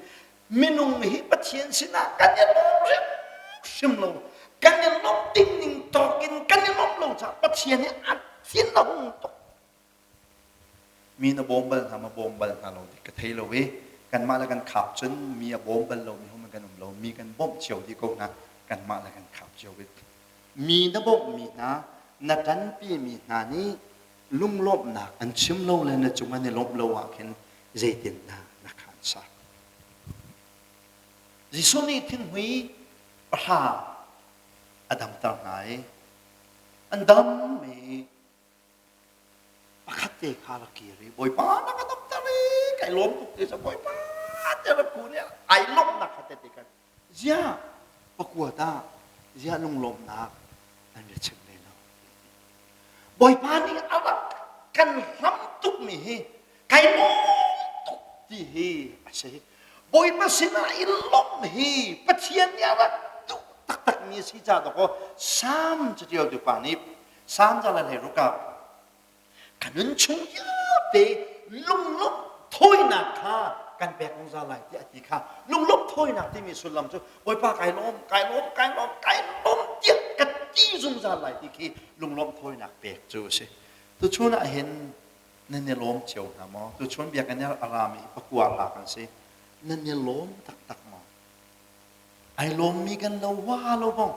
Minung hi Pathian sinah kan i lawm hrimhrim lo. Kan i lawmh ding ning tawk in kan i lawmh lo caah Pathian hi a thin a hung tuk. Mi na bawm bal hna ma bawm bal hna lo ti ka thei lo i kanmah le kan khap cun mi a bawm bal lomi hum kan um lo. Mi kan bawmh cio dih ko hna. Kanmah le kan khap cio bik. Mi na bawmhmi hna, na ṭanpimi hna nih lunglawmhnak an chim lo le na cung an i lawmh lo ah khin zeitindah na khaan sak? Jesuh nih thinghmui pahra a damter hna i an dam i Pakhat te kha rak kir i Bawipa na ka damter i kai lawm tuk te cu Bawipa te rak kun i ai lawmhnak kha te kan ziah pakua ta ziah lunglawmhnak an ra chim ve lo. Bawipa nih a rak kan hlam tukmi hi kai lawm tuk ti hi a si. Bawipa sinah i lawmh hi Pathian nih a rak duh taktakmi a si caah dawkaw Salm catialtu pa nih Salm za le 16 ah ka nun chung vialte lunglawmh thawinak kha kan pek zungzal lai tiah a ti kha. Lunglawmh thawinak timi sullam cu Bawipa kai lawm, kai lawm, kai lawm, kai lawm tiah ka ti zungzal lai ti khi lunglawmh thawinak pek cu a si. Tuchun ah hin nan i lawm cio hna maw? Tuchun biakinn a rami pakua hla kan si. Nan i lawm taktak maw? Ai lawmmi kan lo wa lo bong.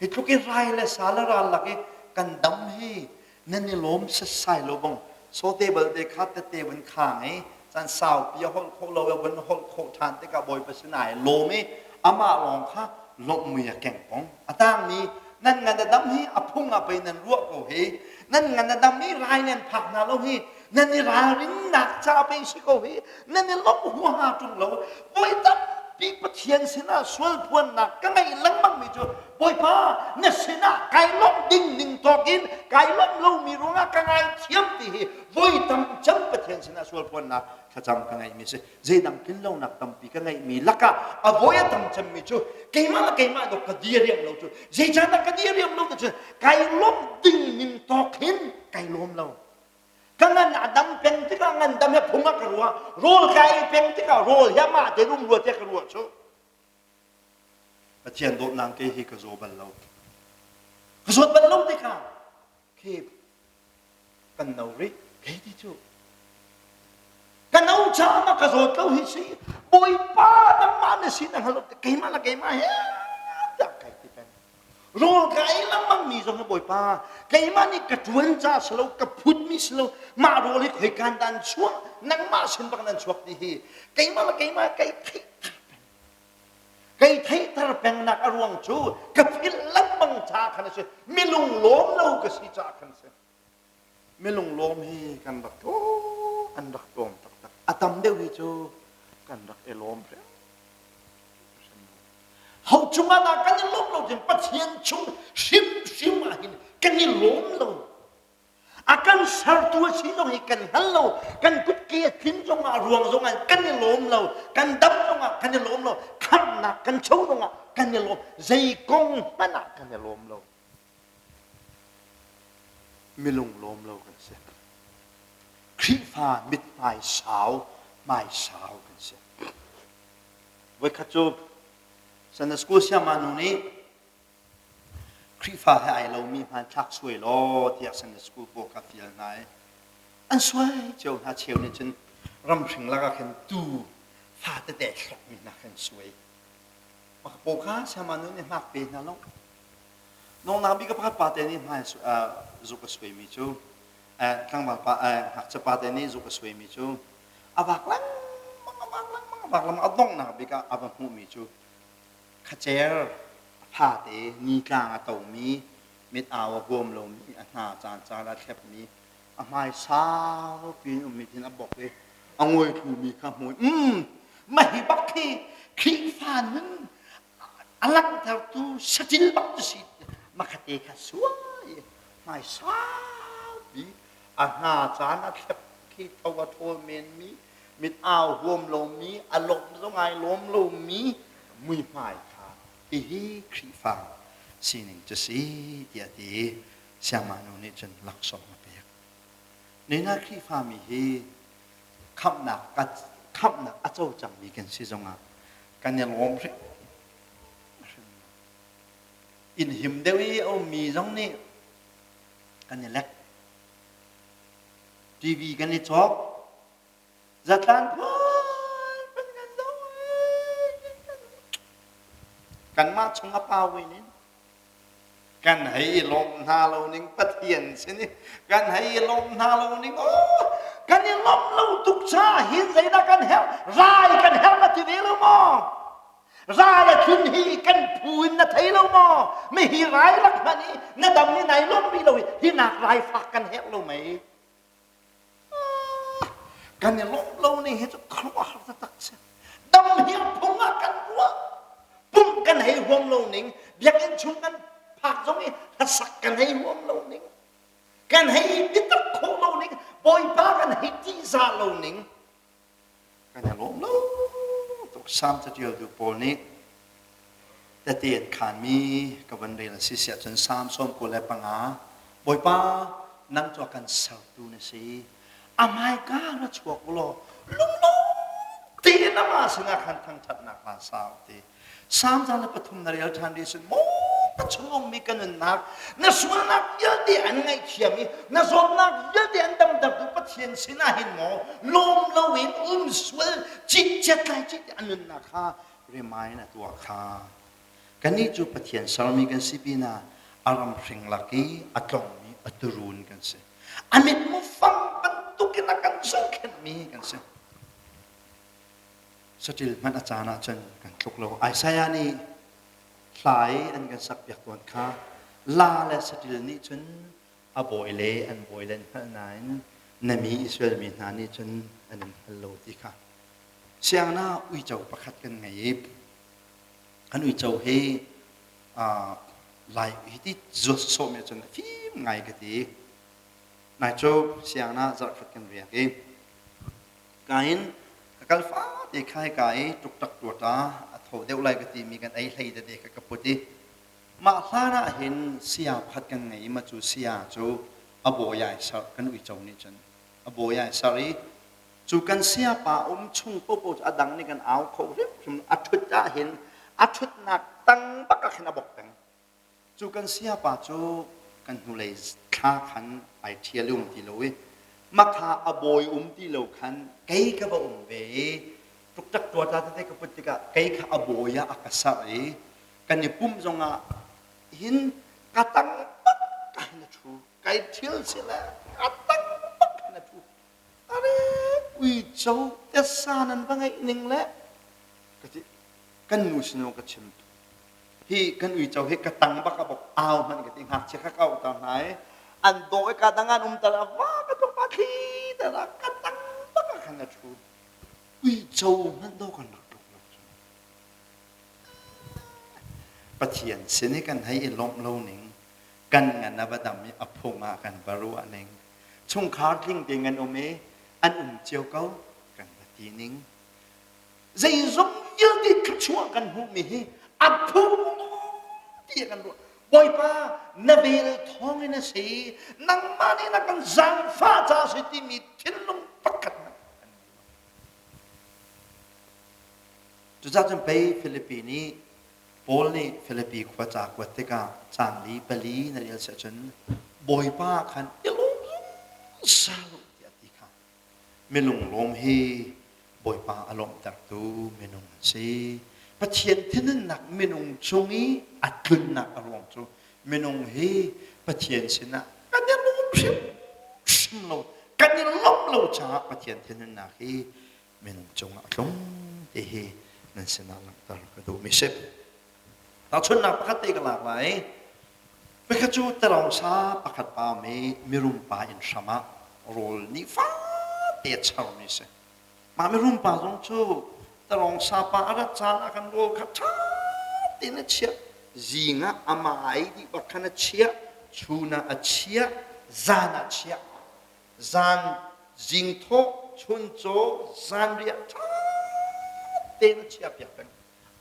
Hi tluk i rai le sa le ral lak i kan dam hi nan i lawm setsai lo bong. Sawte balte kha tete vun khang i caan saupi a holh khawh lo i vun holh khawh ṭhan tikah Bawipa sinah ai lawm i amah lawng kha lawmhmui a keng pong. A tangmi nan ngan a dam hi a phung ah pei nan ruah ko hi. Nan ngan a dam i rai nan phak hna lo hi. Nan i ralrinnak ca pei si ko hi. Nan i lawmh huaha ṭung lo. Voi tampi Pathian sinah sual phuannak ka ngeih lengmangmi cu Bawipa na sinah kai lawmh ding ning tawk in kai lawmh lomi ruangah ka ngaithiam ti hi voi tam cem Pathian sinah sual phuannak thlacam ka ngeihmi si. Zeidang tlinlonak tampi ka ngeihmi lakah a voi a tam cemmi cu keimah le keimah dok ka diriam lo cu zeicahdah ka diriam lo ti cu kai lawmh ding ning tawk hin kai lawm lo. Ka ngan a dam peng tikah ngandam he phung ah ka ruah. Rawl ka ei peng tikah rawl hi amah te um rua tiah ka ruah cu. Pathian dawtnak ke hi ka zaw bal lo. Ka zawt bal lo tikah khi kan no rih kei ti cu. Ka no caah ma ka zawt lo hi si. Bawipa nangmah na si na hngal keimah le keimah he tiah kai ti peng. Rawl ka ei lengmang mi zong hi Bawipa keimah nih ka ṭuan ca si lo ka phutmi si lo mah rawl hi khoikan dah an chuah nangmah sin bak nan chuak ti hi keimah le keimah kai theihter peng kai theihter pengnak a ruang cu ka philh lengmang ca khan a si milung lawm lo ka si ca khan a si milung lawm hi kan rak tlawm an rak tlawm taktak a tam deuh hi cu kan rak i lawm hrim Ho cungah dah kan i lawm lo cun Pathian chung hrimhrim ah hin kan i lawm lo. A kan sertu a si zong hi kan hngal lo. Kan kutke a tlin zongah ruang zongah kan i lawm lo. Kan dam zongah kan i lawm lo. Khamhnak kan cho zongah kan i lawm. Zei kong hmanh ah kan i lawm lo. Milung lawm lo kan si. Khrihfa mithmai sau, hmai sau kan si. Voikhat cu Sunday school siangma nu nih Khrihfa he ai lomi hmanthlak suai law tiah Sunday school pawl kha fial hna i an suai cio hna cheu nih cun ramhring lakah khin tuu fa tete hlokmi hna khan suai. Mah pawl kha siangma nu nih hmak pe hna lo. Nongnak bik pakhat pa te nih hmai zuk a suaimi cu tlangval pa ngakchia pa te nih zuk a suaimi cu a vak lengmang a vak lengmang a vak lengmang a donghnak bik ah a va hmuhmi cu khacer a fate nitlang a tomi mit au a huam lomi a hna caan caan a thlepmi a hmai sau piin ummi thin a bok i a ngawi thlumi kha hmu um mah hi bak khi Khrihfa nun a langhtertu satil bak cu si makhate kha suai hmai saupi a hna caan a thlep khi tho a ṭhawl menmi mit au huam lomi a lawm zong ai lawm lomi muihmai kha hihi Khrihfa sining cu si tiah ti siangmah nu nih cun laksawng a pek. Nina Khrihfami hi khamhnak khamhnak a co cangmi kan si zongah kan i lawm hrim inn him deuh i a ummi zong nih kan i lek TV kan i cawk zatlan phun kan zoh kanmah chung a pau in kan hei i lawm hna lo ning Pathian sin i kan hei i lawm hna lo ning aw kan i lawmh lo tuk ca hin zeidah kan herh rai kan herh na ti ve lo maw Rai a tlun hi kan phu in na thei lo maw? Mi hi rai rak hmanh i na dam i nai lawm rih lo hi hi nak rai fak kan herh lo mei? Kan i lawmh lo ning hi cu khuaruahhar taktak si. Dam hi a phung ah kan ruah. Pumh kan hei huam lo ning, biakinn chung kan phak zong i hlasak kan hei huam lo ning, kan hei biatak khawh lo ning, Bawipa kan hei ṭihzah lo ning, Kan i lawm lo tuk. Salm catialtu pawl nih tete an khaanmi ka van rel a si siah cun Salm 95 Bawipa nang cu a kan sertu na si. A hmaika ra chuak u law lunglawm tein amah sinah khan thangṭhatnak hla sa u ti. Salm 103 na rel ṭhan rih sin maw ka chung ummi ka nunnak na sualnak vialte an ngaihthiam i na zawtnak vialte an damtertu Pathian sinah hin maw lawm loin um sual citcet lai cit an nunnak kha remind a tuah kha kannih cu Pathian sermi kan si pinah a ram hring lak i a tlongmi a turun kan si a mitmu fang bantukin a kan zohkhenhmi kan si Saṭil hmanh a caan ahcun kan tluk lo. Isaiah nih hla i an kan sakpiak tawn kha la le saṭil nih cun a bawi le an bawi le an hngalh nain Na mi Israel mi hna nih cun an in hngal lo ti kha. Sianginn ah uico pakhat kan ngei i kan uico hi Lai hi ti zuat sawhmi ahcun a fim ngai ka ti. Nai cu sianginn ah zarhkhat kan riak i kain ka kal fate kha hika i ṭukṭak tuata a tho deuh lai ka timi kan ei hlei tete kha ka put i mah hlan ah hin saya pakhat kan ngei i mah cu saya cu a bawi ai serh kan uico nih cun a bawi ai serh i cu kan sayapa um chung popo cu a dang nih kan au kho hrimhrim a ṭhut ah hin a ṭhutnak tang bak ah khin a bok peng. Cu kan sayapa cu kan hnulei thla khan ai ṭhial i um ti lo i makha a bawi um ti lo khan kei ka va um ve i ṭukṭak tuata tete ka put tikah kei kha a bawi ah a ka serh i kan i pumh zongah hin ka tang bak ka hin a ṭhu kai ṭhial si le ka tang bak hin a ṭhu. Are uico tessa nan va ngeih ning le ka ti kan nu sin ka chim hi kan uico hi ka tang bak a bok au hmanh ka ti ngakchia kha ka auh ta hna i an dawh i ka dang an um tal a va ka tluk pa thli ta ka tang bak ah khan a ṭhu uico hmanh do kan rak tluk lo cu Pathian sin i kan hei i lawmh lo ning kan ngan a va dam i a phung ah kan va ruah ning chungkhar tling tein kan um i an um cio ko kan va ti ning zeizong vialte thluachuah kan hmuhmi hi a phung ti kan ruah. Bawipa na vel thawng in a si nangmah nih na kan zaangfah ca a si timi thinlung pakhat hmanh kan ngei lo. Cucaah cun pei Filipi nih Paul nih Filipi khua ca kuat tikah caang li pali na rel si ahcun Bawipa khan i lawm zungzal u tiah a ti kha. Milunglawm hi Bawipa a lawmhtertu minung an si. Pathian thinhunnak minung cung i a tlunnak a ruang cu minung hi Pathian sinah kan i lawm hrimhrim lo, kan i lawmh lo caah Pathian thinhunnak hi minung cungah a tlung ti hi nan sinah langhter ka duhmi si. Tahchunhnak pakhat te ka lak lai. Pakhat cu talawngsa pakhat pa mi mirum pa inn hram ah rawl nih fate a charmi si. Mah mirum pa zong cu talawngsa pa a rat caan ah khan rawl kha ṭha tein a chiah. Zing ah amah ai dih bak khan a chiah, chun ah a chiah, zan ah a chiah. Zan zing thawh, chun caw, zanriah ṭha tein a chiah piak peng.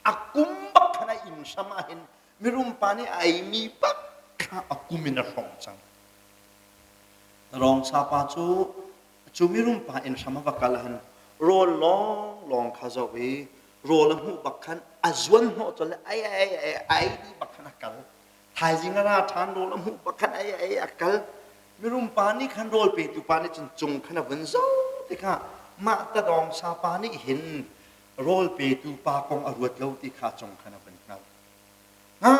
A kum bak khan a inn hram ah hin mirum pa nih a eimi bak kha a kum in a hrawng cang. Rawng sa pa cu cu mirum pa inn hram a va kal han rawl lawng lawng kha zoh i rawl a hmuh bak khan a zuan hnawh col le ai ai ai ai dih bak khan a kal. Thaizing a ra ṭhan rawl a hmuh bak khan ai ai a kal. Mirum pa nih khan rawl petu pa nih cun cung khan a vun zoh tikah mah tadawng sa pa nih hin rawl petu pa kong a ruat lo ti kha cung khan a vun hngalh. Nga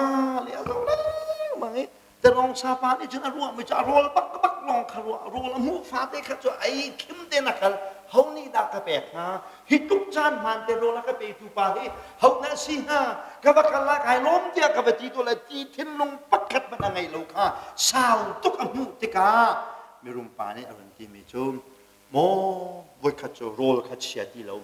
le a zoh lengmang i tarong sapa nih cun a ruahmi cu a rawl bak bak lawng kha ruah rawl a hmuh fate kha cu ei khim tein a kal ho nih dah ka pek hnga hi tuk caan hmaan te rawl a ka petu pa hi ho dah si hnga ka va kal la kai lawm tiah ka va ti to le ti thinlung pakhat hmanh a ngei lo kha sau tuk a hmuh tikah mirum pa nih a run timi cu maw voikhat cu rawl kha chia ti lo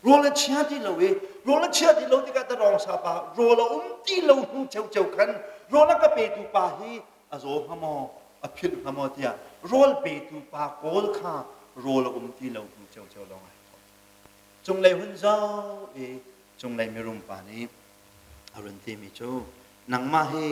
Rawl a chia ti lo i rawl a chia ti lo tikah tarong sapa rawl a um ti lo hnu ceuceu khan rawl a ka petu pa hi a zaw hnga maw a philh hnga maw tiah rawl petu pa kawl kha rawl a um ti lo hnu ceuceu lawng ai thawh. Cunglei hun zau i cunglei mirum pa nih a run timi cu nangmah hi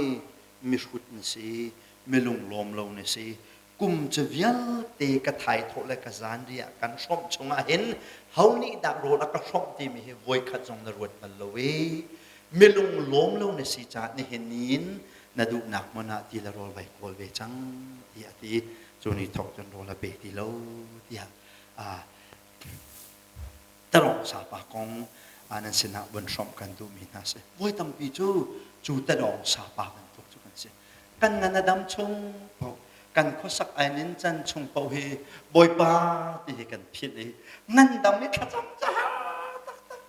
mihrut na si milunglawm lo na si Kum cu vialte ka thaithawh le ka zanriah kan hrawmh chungah hin ho nih dah rawl a ka hrawmh timi hi voikhat zong na ruat bal lo i milung lawm lo na si caah nihin in na duhnak hmun ah ti le rawl vai kawl ve cang tiah a ti. Cu ni thawk cun rawl a pe ti lo tiah tarong sapa kong nan sinah vun hrawmh kan duhmi hna si. Voi tampi cu cu tadawng sapa bantuk cu kan si. Kan ngan a dam chung paoh, kan khuasak ai nin can chung paoh hi Bawipa ti hi kan philh i ngandam i thlacam ca taktak.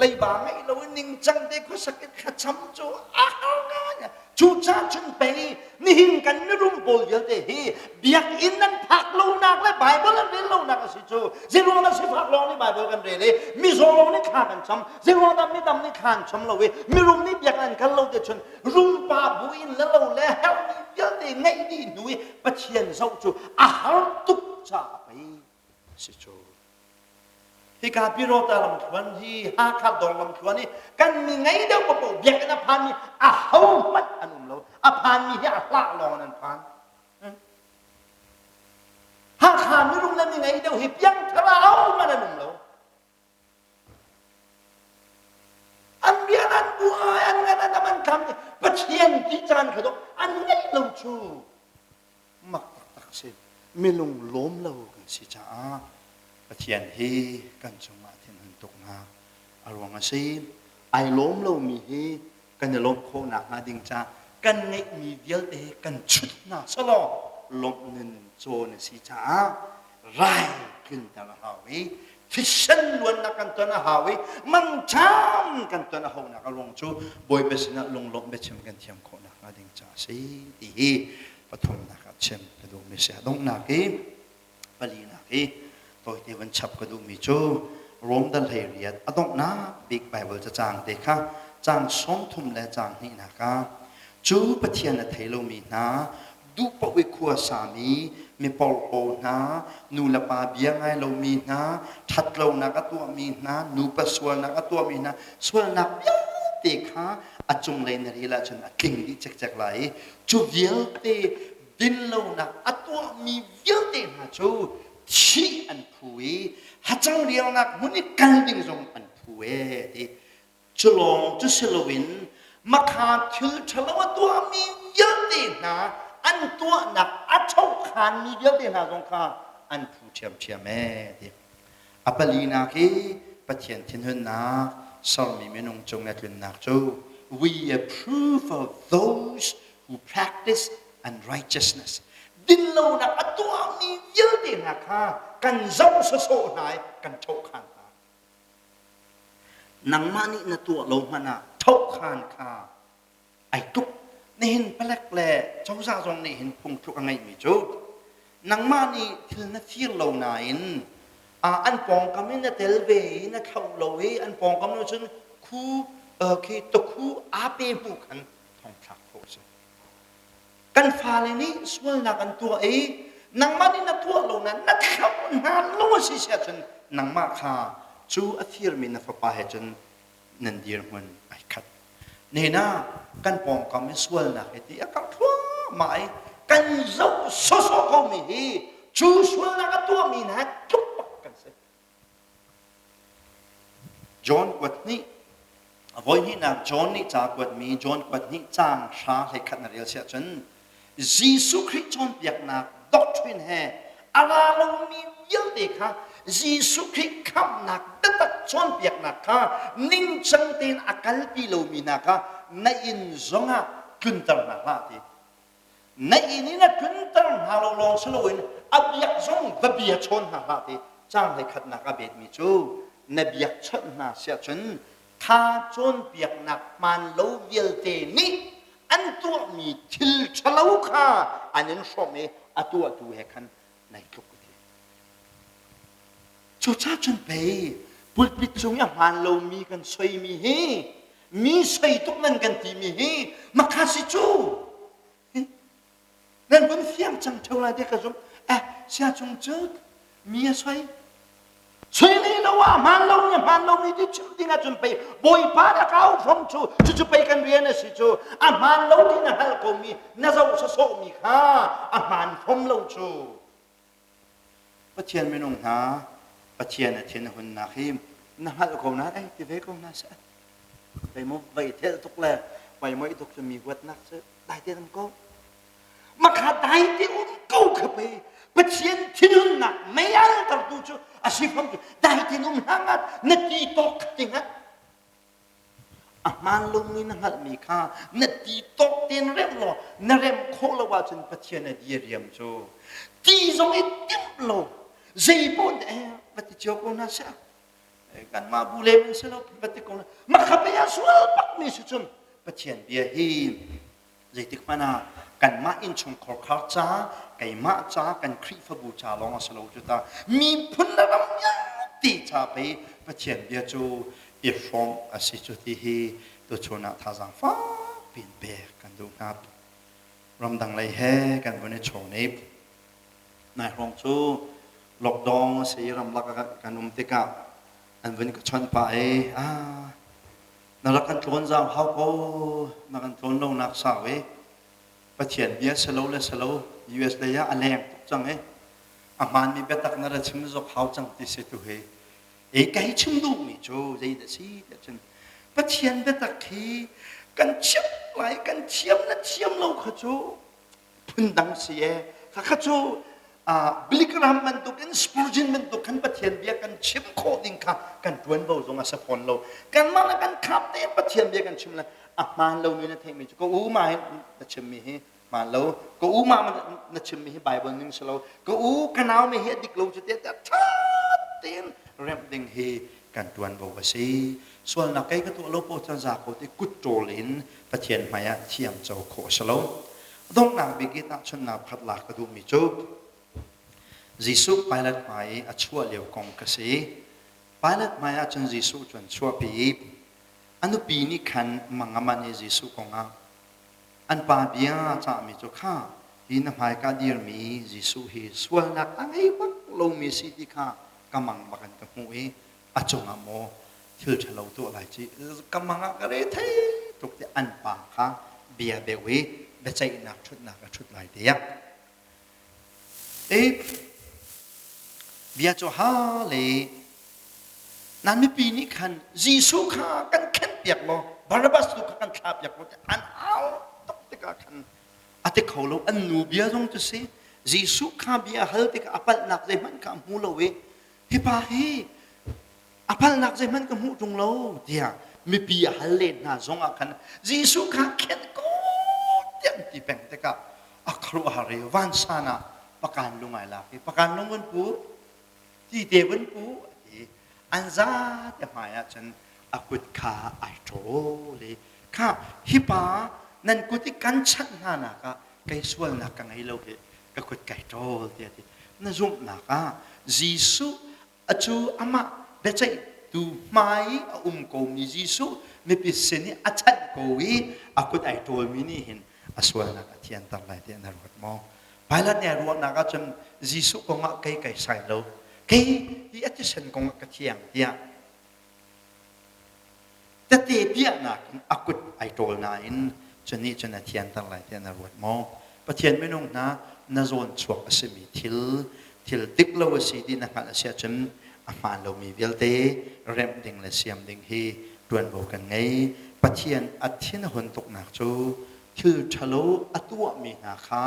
Leiba ngeih lo in ningcang te khuasak in thlacam cu a har ngai. Cucaah cun pei nihin kan mirum pawl vialte hi biakinn an phak lonak le Bible an rel lonak a si cu. Zeiruang dah sifak lawng nih Bible kan rel i mizaw lawng nih thla kan cam, zeiruang dah midam nih thla an cam lo i mirum nih biakinn an kal lo te cun rumpa bu in le lo le herhmi vialte ngeih dih hnu i Pathian zoh cu a har tuk caah pei a si cu. Hika Pirota lamthluan hi Hakha dawr lamthluan hi kan mi ngei deuh paoh biakinn a phanmi a ho hmanh an um lo. A phanmi hi a hlah lawng in an phan. Hakha minung le mi ngei deuh hi piangthar a ho hmanh an um lo. An rian an buai, an ngan an am an tlam Pathian ti caan kha dawh an ngeih lo cu mak taktak a si. Minung lawm lo kan si caah Pathian hi kan cungah thinhun tuknak a ruang a si. Ai lawm lomi hi kan i lawmh khawh nakhnga ding caah kan ngeihmi vialte hi kan chut hna selaw lawmh nun cawn a si caah rai tlunter a hau i thisen luannak kan ton a hau i mangṭam kan ton a haunak a ruang cu Bawipa sinah lunglawmh biachim kan thiam khawh nakhnga ding caah a si ti hi pathumnak ah chim ka duhmi si. A donghnak i palinak i tawite van chap ka duhmi cu Rom dal 18 a donghnak bik Baibal cacang te kha caang 30 le caang hnihnak ah cu Pathian a thei lomi hna duh paoh i khua sami mi porhlaw hna nu le pa bia ngai lomi hna ṭhatlonak a tuahmi hna nupa sualnak a tuahmi hna sualnak vialte kha a cunglei na rel ahcun a tling dih cikcek lai i cu vialte dinlonak a tuahmi vialte hna cu thih an phu i hacang rialnak hmun i kal ding zong an phu ee ti. Cu lawng cu si loin makha thil ṭhalo a tuahmi vialte hna an tuahnak a chokhanmi vialte hna zong kha an phu ṭhiamṭhiam ee ti. A palinak hi Pathian thinhunnak sermi minung cung a tlunnak cu we approve of those who practice unrighteousness. Dinlonak a tuahmi vialte hna kha kan zoh sawsawh hna i kan ṭhohkhan hna. Nangmah nih na tuah lo hmanh ah ṭhohkhan kha ai tuk. Nihin palek le cozah zong nih hin phungthluk a ngeihmi cu nangmah nih thil na fir lo nain an pawngkam in na tel ve i na thloh lo i an pawngkam lo cun khu khi tukhu aa pe hmu khan thongthlak khawh a si. Kan fale nih sualnak an tuah i nangmah nih na tuah lo nain na thloh hna lo a si si ahcun nangmah kha cu a firmi na fapa he cun nan dirhmun ai khat. Nihin ah kan pawngkam i sualnak hi ti a karh thluahmah i kan zoh sawsawh komi hi cu sualnak a tuahmi hna tluk bak kan si. John kuat hnih a voihnihnak John nih ca kuatmi John kuat hnih caang hra hlei khat na rel si ahcun Jesuh Khrih cawnpiaknak doctrine he a ra lomi vialte kha Jesuh Khrih khamhnak biatak cawnpiaknak kha ningcang tein a kalpi lomi hna kha na inn zongah tlunter hna hlah ti. Na inn in a tlunter hna lo lawng si loin a biak zong va bia chawn hna hlah ti. Caang hlei khatnak a betmi cu na biak chawnh hna siah cun kha cawnpiaknak hmaan lo vialte nih an tuahmi thil ṭhalo kha an in hrawmh i a tuahtu he khan nai tluk ti. Cucaah cun pei pulpit cung i a hmaan lomi kan soimi hi mi soi tuk nan kan timi hi makha si cu nan vun fiang cang ṭheo lai ti ka zumh. Eh, sia cung cu mi a soi soi lei lo ah hmaan lomi hmaan lomi ti chim ding ahcun pei Bawipa na kau hrom cu cucu pei kan rian a si cu a hmaan lo ti na hngalh komi na zoh sawsawhmi kha a hmaan fom lo cu Pathian minung hna Pathian a thin a hunnak hi na hngalh ko na ei ti ve ko hna seh pei maw vai thel tuk le vai moi tuk cu mi huatnak cu dai te ko Makha dai te um ko kha pei Pathian thinhunnak mei altertu cu a si fam cu dai tein um hlah ngat na ti tawk kha ti ngat a hmaan lomi na hngalhmi kha na ti tawk tein remh law na remh khawh lo ahcun Pathian a diriam cu ti zong i timh lo zei paoh eh va ti cio ko hna seh. Kanmah bu le man si lo va ti ko makha pe ah sual bak mi si cun Pathian bia hi zeitik hmanh ah kanmah innchungkhar khar ca keimah ca kan Khrihfabu ca lawng a si lo cu ta miphun le ram vialte ca pei Pathian bia cu i hrawm a si cu ti hi tuchun ah thazaang fak piin pek kan duh hna. Ramdang lei he kan vun i chawn i nai hrawng cu lockdown a si i ramlak ah kan um tikah an vun ka chawnh pah i ah na rak kan tlawn zau hau ko na kan tlawn lo nak sau i Pathian bia si lo le si lo US lei ah a leng tuk cang i a hmaanmi biatak na ra chim zok hau cang ti si tu hi e kai chim duhmi cu zei dah si tiah cun Pathian biatak hi kan thiam lai kan thiam na thiam lo kha cu phundang si e khakha cu Billy Graham bantukin Spurgeon bantuk khan Pathian bia kan chim khawh ding kha kan ṭuanvo zong a si fawn lo. Kanmah le kan khap tein Pathian bia kan chim le a hmaan lomi na theihmi cu ka u ma hi na chimmi hi hmaan lo, ka u ma na chimmi hi Bible ning si lo, ka u ka nau mi hi a dik lo cu tiah ṭha tein remh ding hi kan ṭuanvo a si. Sualnak kei ka tuah lo paoh cun za ko ti kut ṭawl in Pathian hmai ah thiam co khawh a si lo. Donghnak bik i tahchunhnak pakhat lak ka duhmi cu Jesuh Pilate hmai i a chuah lio kong ka si. Pilate hmai ah cun Jesuh cu an chuahpi i a nupi nih khan mang a manh i Jesuh kongah an pa bia cahmi cu kha hi na hmaika dirmi Jesuh hi sualnak a ngei bak lomi si ti kha ka mang bak in ka hmuh i a cungah maw thil ṭhalo tuah lai ci ka mang ah ka re thei tuk ti an pa kha bia beuh i biaceihnak ṭhutnak a ṭhut lai tiah e bia cu ha le nan mipi nih khan Jesuh kha kan khenhpiak law Barabbas tu kha kan thlahpiak law an au tuk tikah khan a ti kho lo an nu bia zong cu si Jesuh kha bia hal tikah a palhnak zeihmanh kha a hmu lo i hi pa hi a palhnak zeihmanh ka hmuh ṭung lo tiah mipi a hal len hna zongah khan Jesuh kha khenh ko tiah an ti peng tikah a khuaruahhar i vansan ah pakan lung ai lak i pakan lung vun pu ti te vun pu a ti an zate hmai ah cun a kut kha ai ṭawl i kha hi pa nan kut i kan chanh hna nak ah kei sualnak ka ngei lo hi ka kut kai ṭawl tiah a ti na zumhnak ah Jesuh cu amah biaceihtu hmai i a um komi Jesuh mipi sin i a chanh ko i a kut ai ṭawlmi nih hin a sualnak a thianter lai tiah na ruat maw? Pilate nih a ruahnak ahcun Jesuh kongah kei kai sai lo kei hi a thisen kongah ka thiang tiah Tete piahnak in a kut ai ṭawl nain cu nih cun a thianter lai tiah na ruat maw? Pathian minung hna na zawn chuak a simi thil, thil dik lo a si ti na hngalh a si ahcun a hmaan lomi vialte remh ding le siam ding hi ṭuanvo kan ngei. Pathian a thin a hun tuknak cu thil ṭhalo a tuahmi hna kha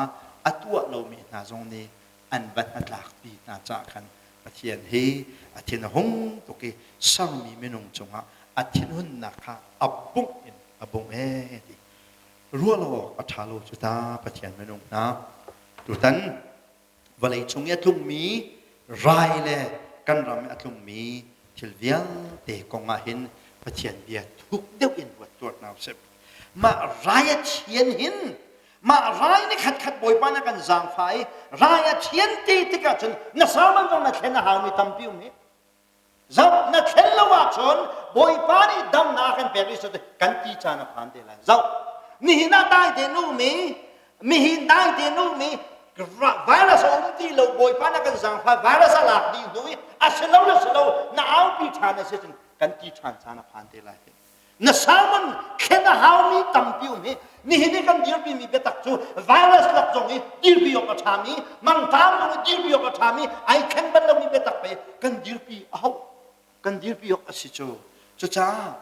a tuah lomi hna zong nih an va hnatlakpi hna caah khan Pathian hi a thin a hung tuk i sermi minung cungah a thinhunnak kha a bungh in a bungh ee ti ruah lo awk a ṭha lo cu ta Pathian minung hna tutan vawlei cung i a tlungmi rai le kan ram i a tlungmi thil vialte kong ah hin Pathian bia thuk deuh in ruat tuar hna usih mah rai a thian hin Mah rai ni khatkhat Bawipa na kan zaangfah i rai a thian te tikah cun na sermon zong na thlen a haumi tampi um hi. Zoh na thlen lo ahcun Bawipa nih damnak a kan pek i kan ti caan a phan te lai. Zoh nihin ah dai tein um i mihin dai tein um i virus a um ti lo Bawipa na kan zaangfah virus a lak dih hnu i a si lo le si lo na aupi ṭhan a si cun kan ti ṭhan caan a phan te lai. Na sermon thlen a haumi tampi um hi nihin i kan dirpimi biatak cu virus lak zong i dirpi awk a ṭhami mangṭam zong i dirpi awk a ṭhami ai thleng bal lomi biatak pei kan dirpi a hau kan dirpi awk a si cu cucaah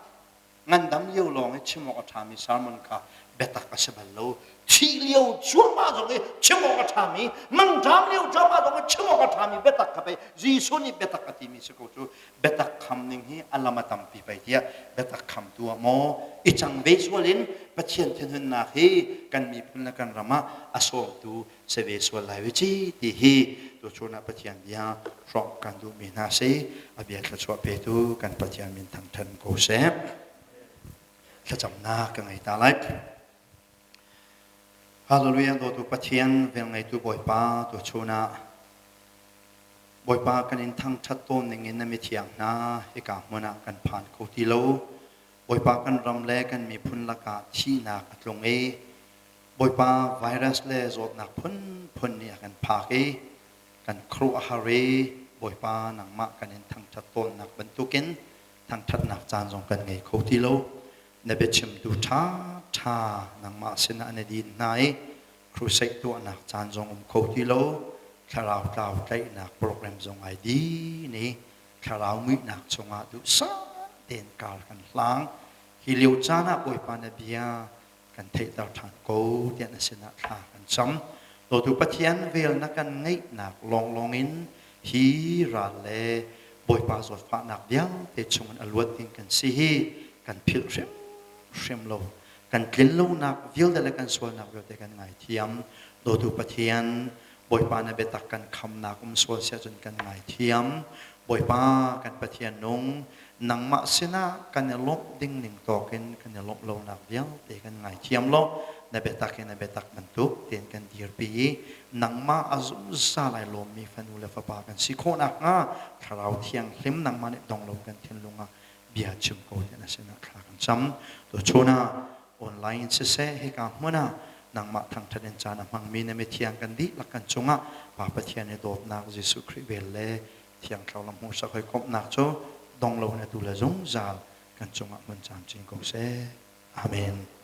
ngandam lio lawng i chim awk a ṭhami sermon kha Biatak a si bal lo. Thih lio cuahmah zong i chim awk a ṭhami, mangṭam lio cuahmah zong i chim awk a ṭhami biatak kha pei Jesuh nih biatak a timi si ko cu. Biatak kham ning hi a lam a tampi pei tiah biatak khamtu ah maw i cang ve sual in Pathian thinhunnak hi kan miphun le kan ram ah a sawmtu si ve sual lai ve ci ti hi tuchun ah Pathian bia hrawmh kan duhmi hna si. A bia thluachuah petu kan Pathian min thangṭhat ko seh. Thlacamnak ka ngei ta lai. Hallelujah dawtu Pathian velngeitu Bawipa tuchun ah Bawipa kan in thangṭhat tawn ning in na mithiang hna hika hmun ah kan phan kho ti lo. Bawipa kan ram le kan miphun lakah thihnak a tlung i Bawipa virus le zawtnak phunphun nih a kan phak i kan khuaruah a har i Bawipa nangmah kan in thangṭhat tawnnak bantukin thangṭhatnak caan zong kan ngei kho ti lo. Na biachimtu ṭhaṭha nangmah sinah na din hna i crusade tuahnak caan zong um kho ti lo. Thlarau tlau tlaihnak program zong ai din i thlarau muihnak chungah duhsah tein kar kan hlang. Hi lio caan ah Bawipa na bia kan theihter ṭhan ko tiah na sinah thla kan cam. Dawtu Pathian vel na kan ngeihnak lawnglawng in hi ral le Bawipa zawtfahnak vialte chungin a luat ding kan si hi kan philh hrimhrim lo. Kan tlinlonak vialte le kan sualnak vialte kan ngaithiam. Dawtu Pathian, Bawipa na biatak kan khamnak um sual siah cun kan ngaithiam. Bawipa kan Pathian nung, nangmah sinah kan i lawmh ding ning tawk in kan i lawmh lonak vialte kan ngaithiam law na biatak in na biatak bantuk tein kan dirpi i nangmah a zungzal ai lawmmi fanu le fapa kan si khawh nakhnga Thlarau Thianghlim nangmah nih dong lo kan thinlung ah bia chim ko tiah na sinah thla kan cam. Tuchun ah online in siseh hika hmun ah nangmah thangṭhat in caan a hmangmi na mithiang kan dihlak kan cungah Pa Pathian i dawtnak Jesuh Khrih vel le Thiang Thlarau lam hmuhsak hawikomhnak cu dong lo in atu le zungzal kan cungah hmun camcin ko seh. Amen.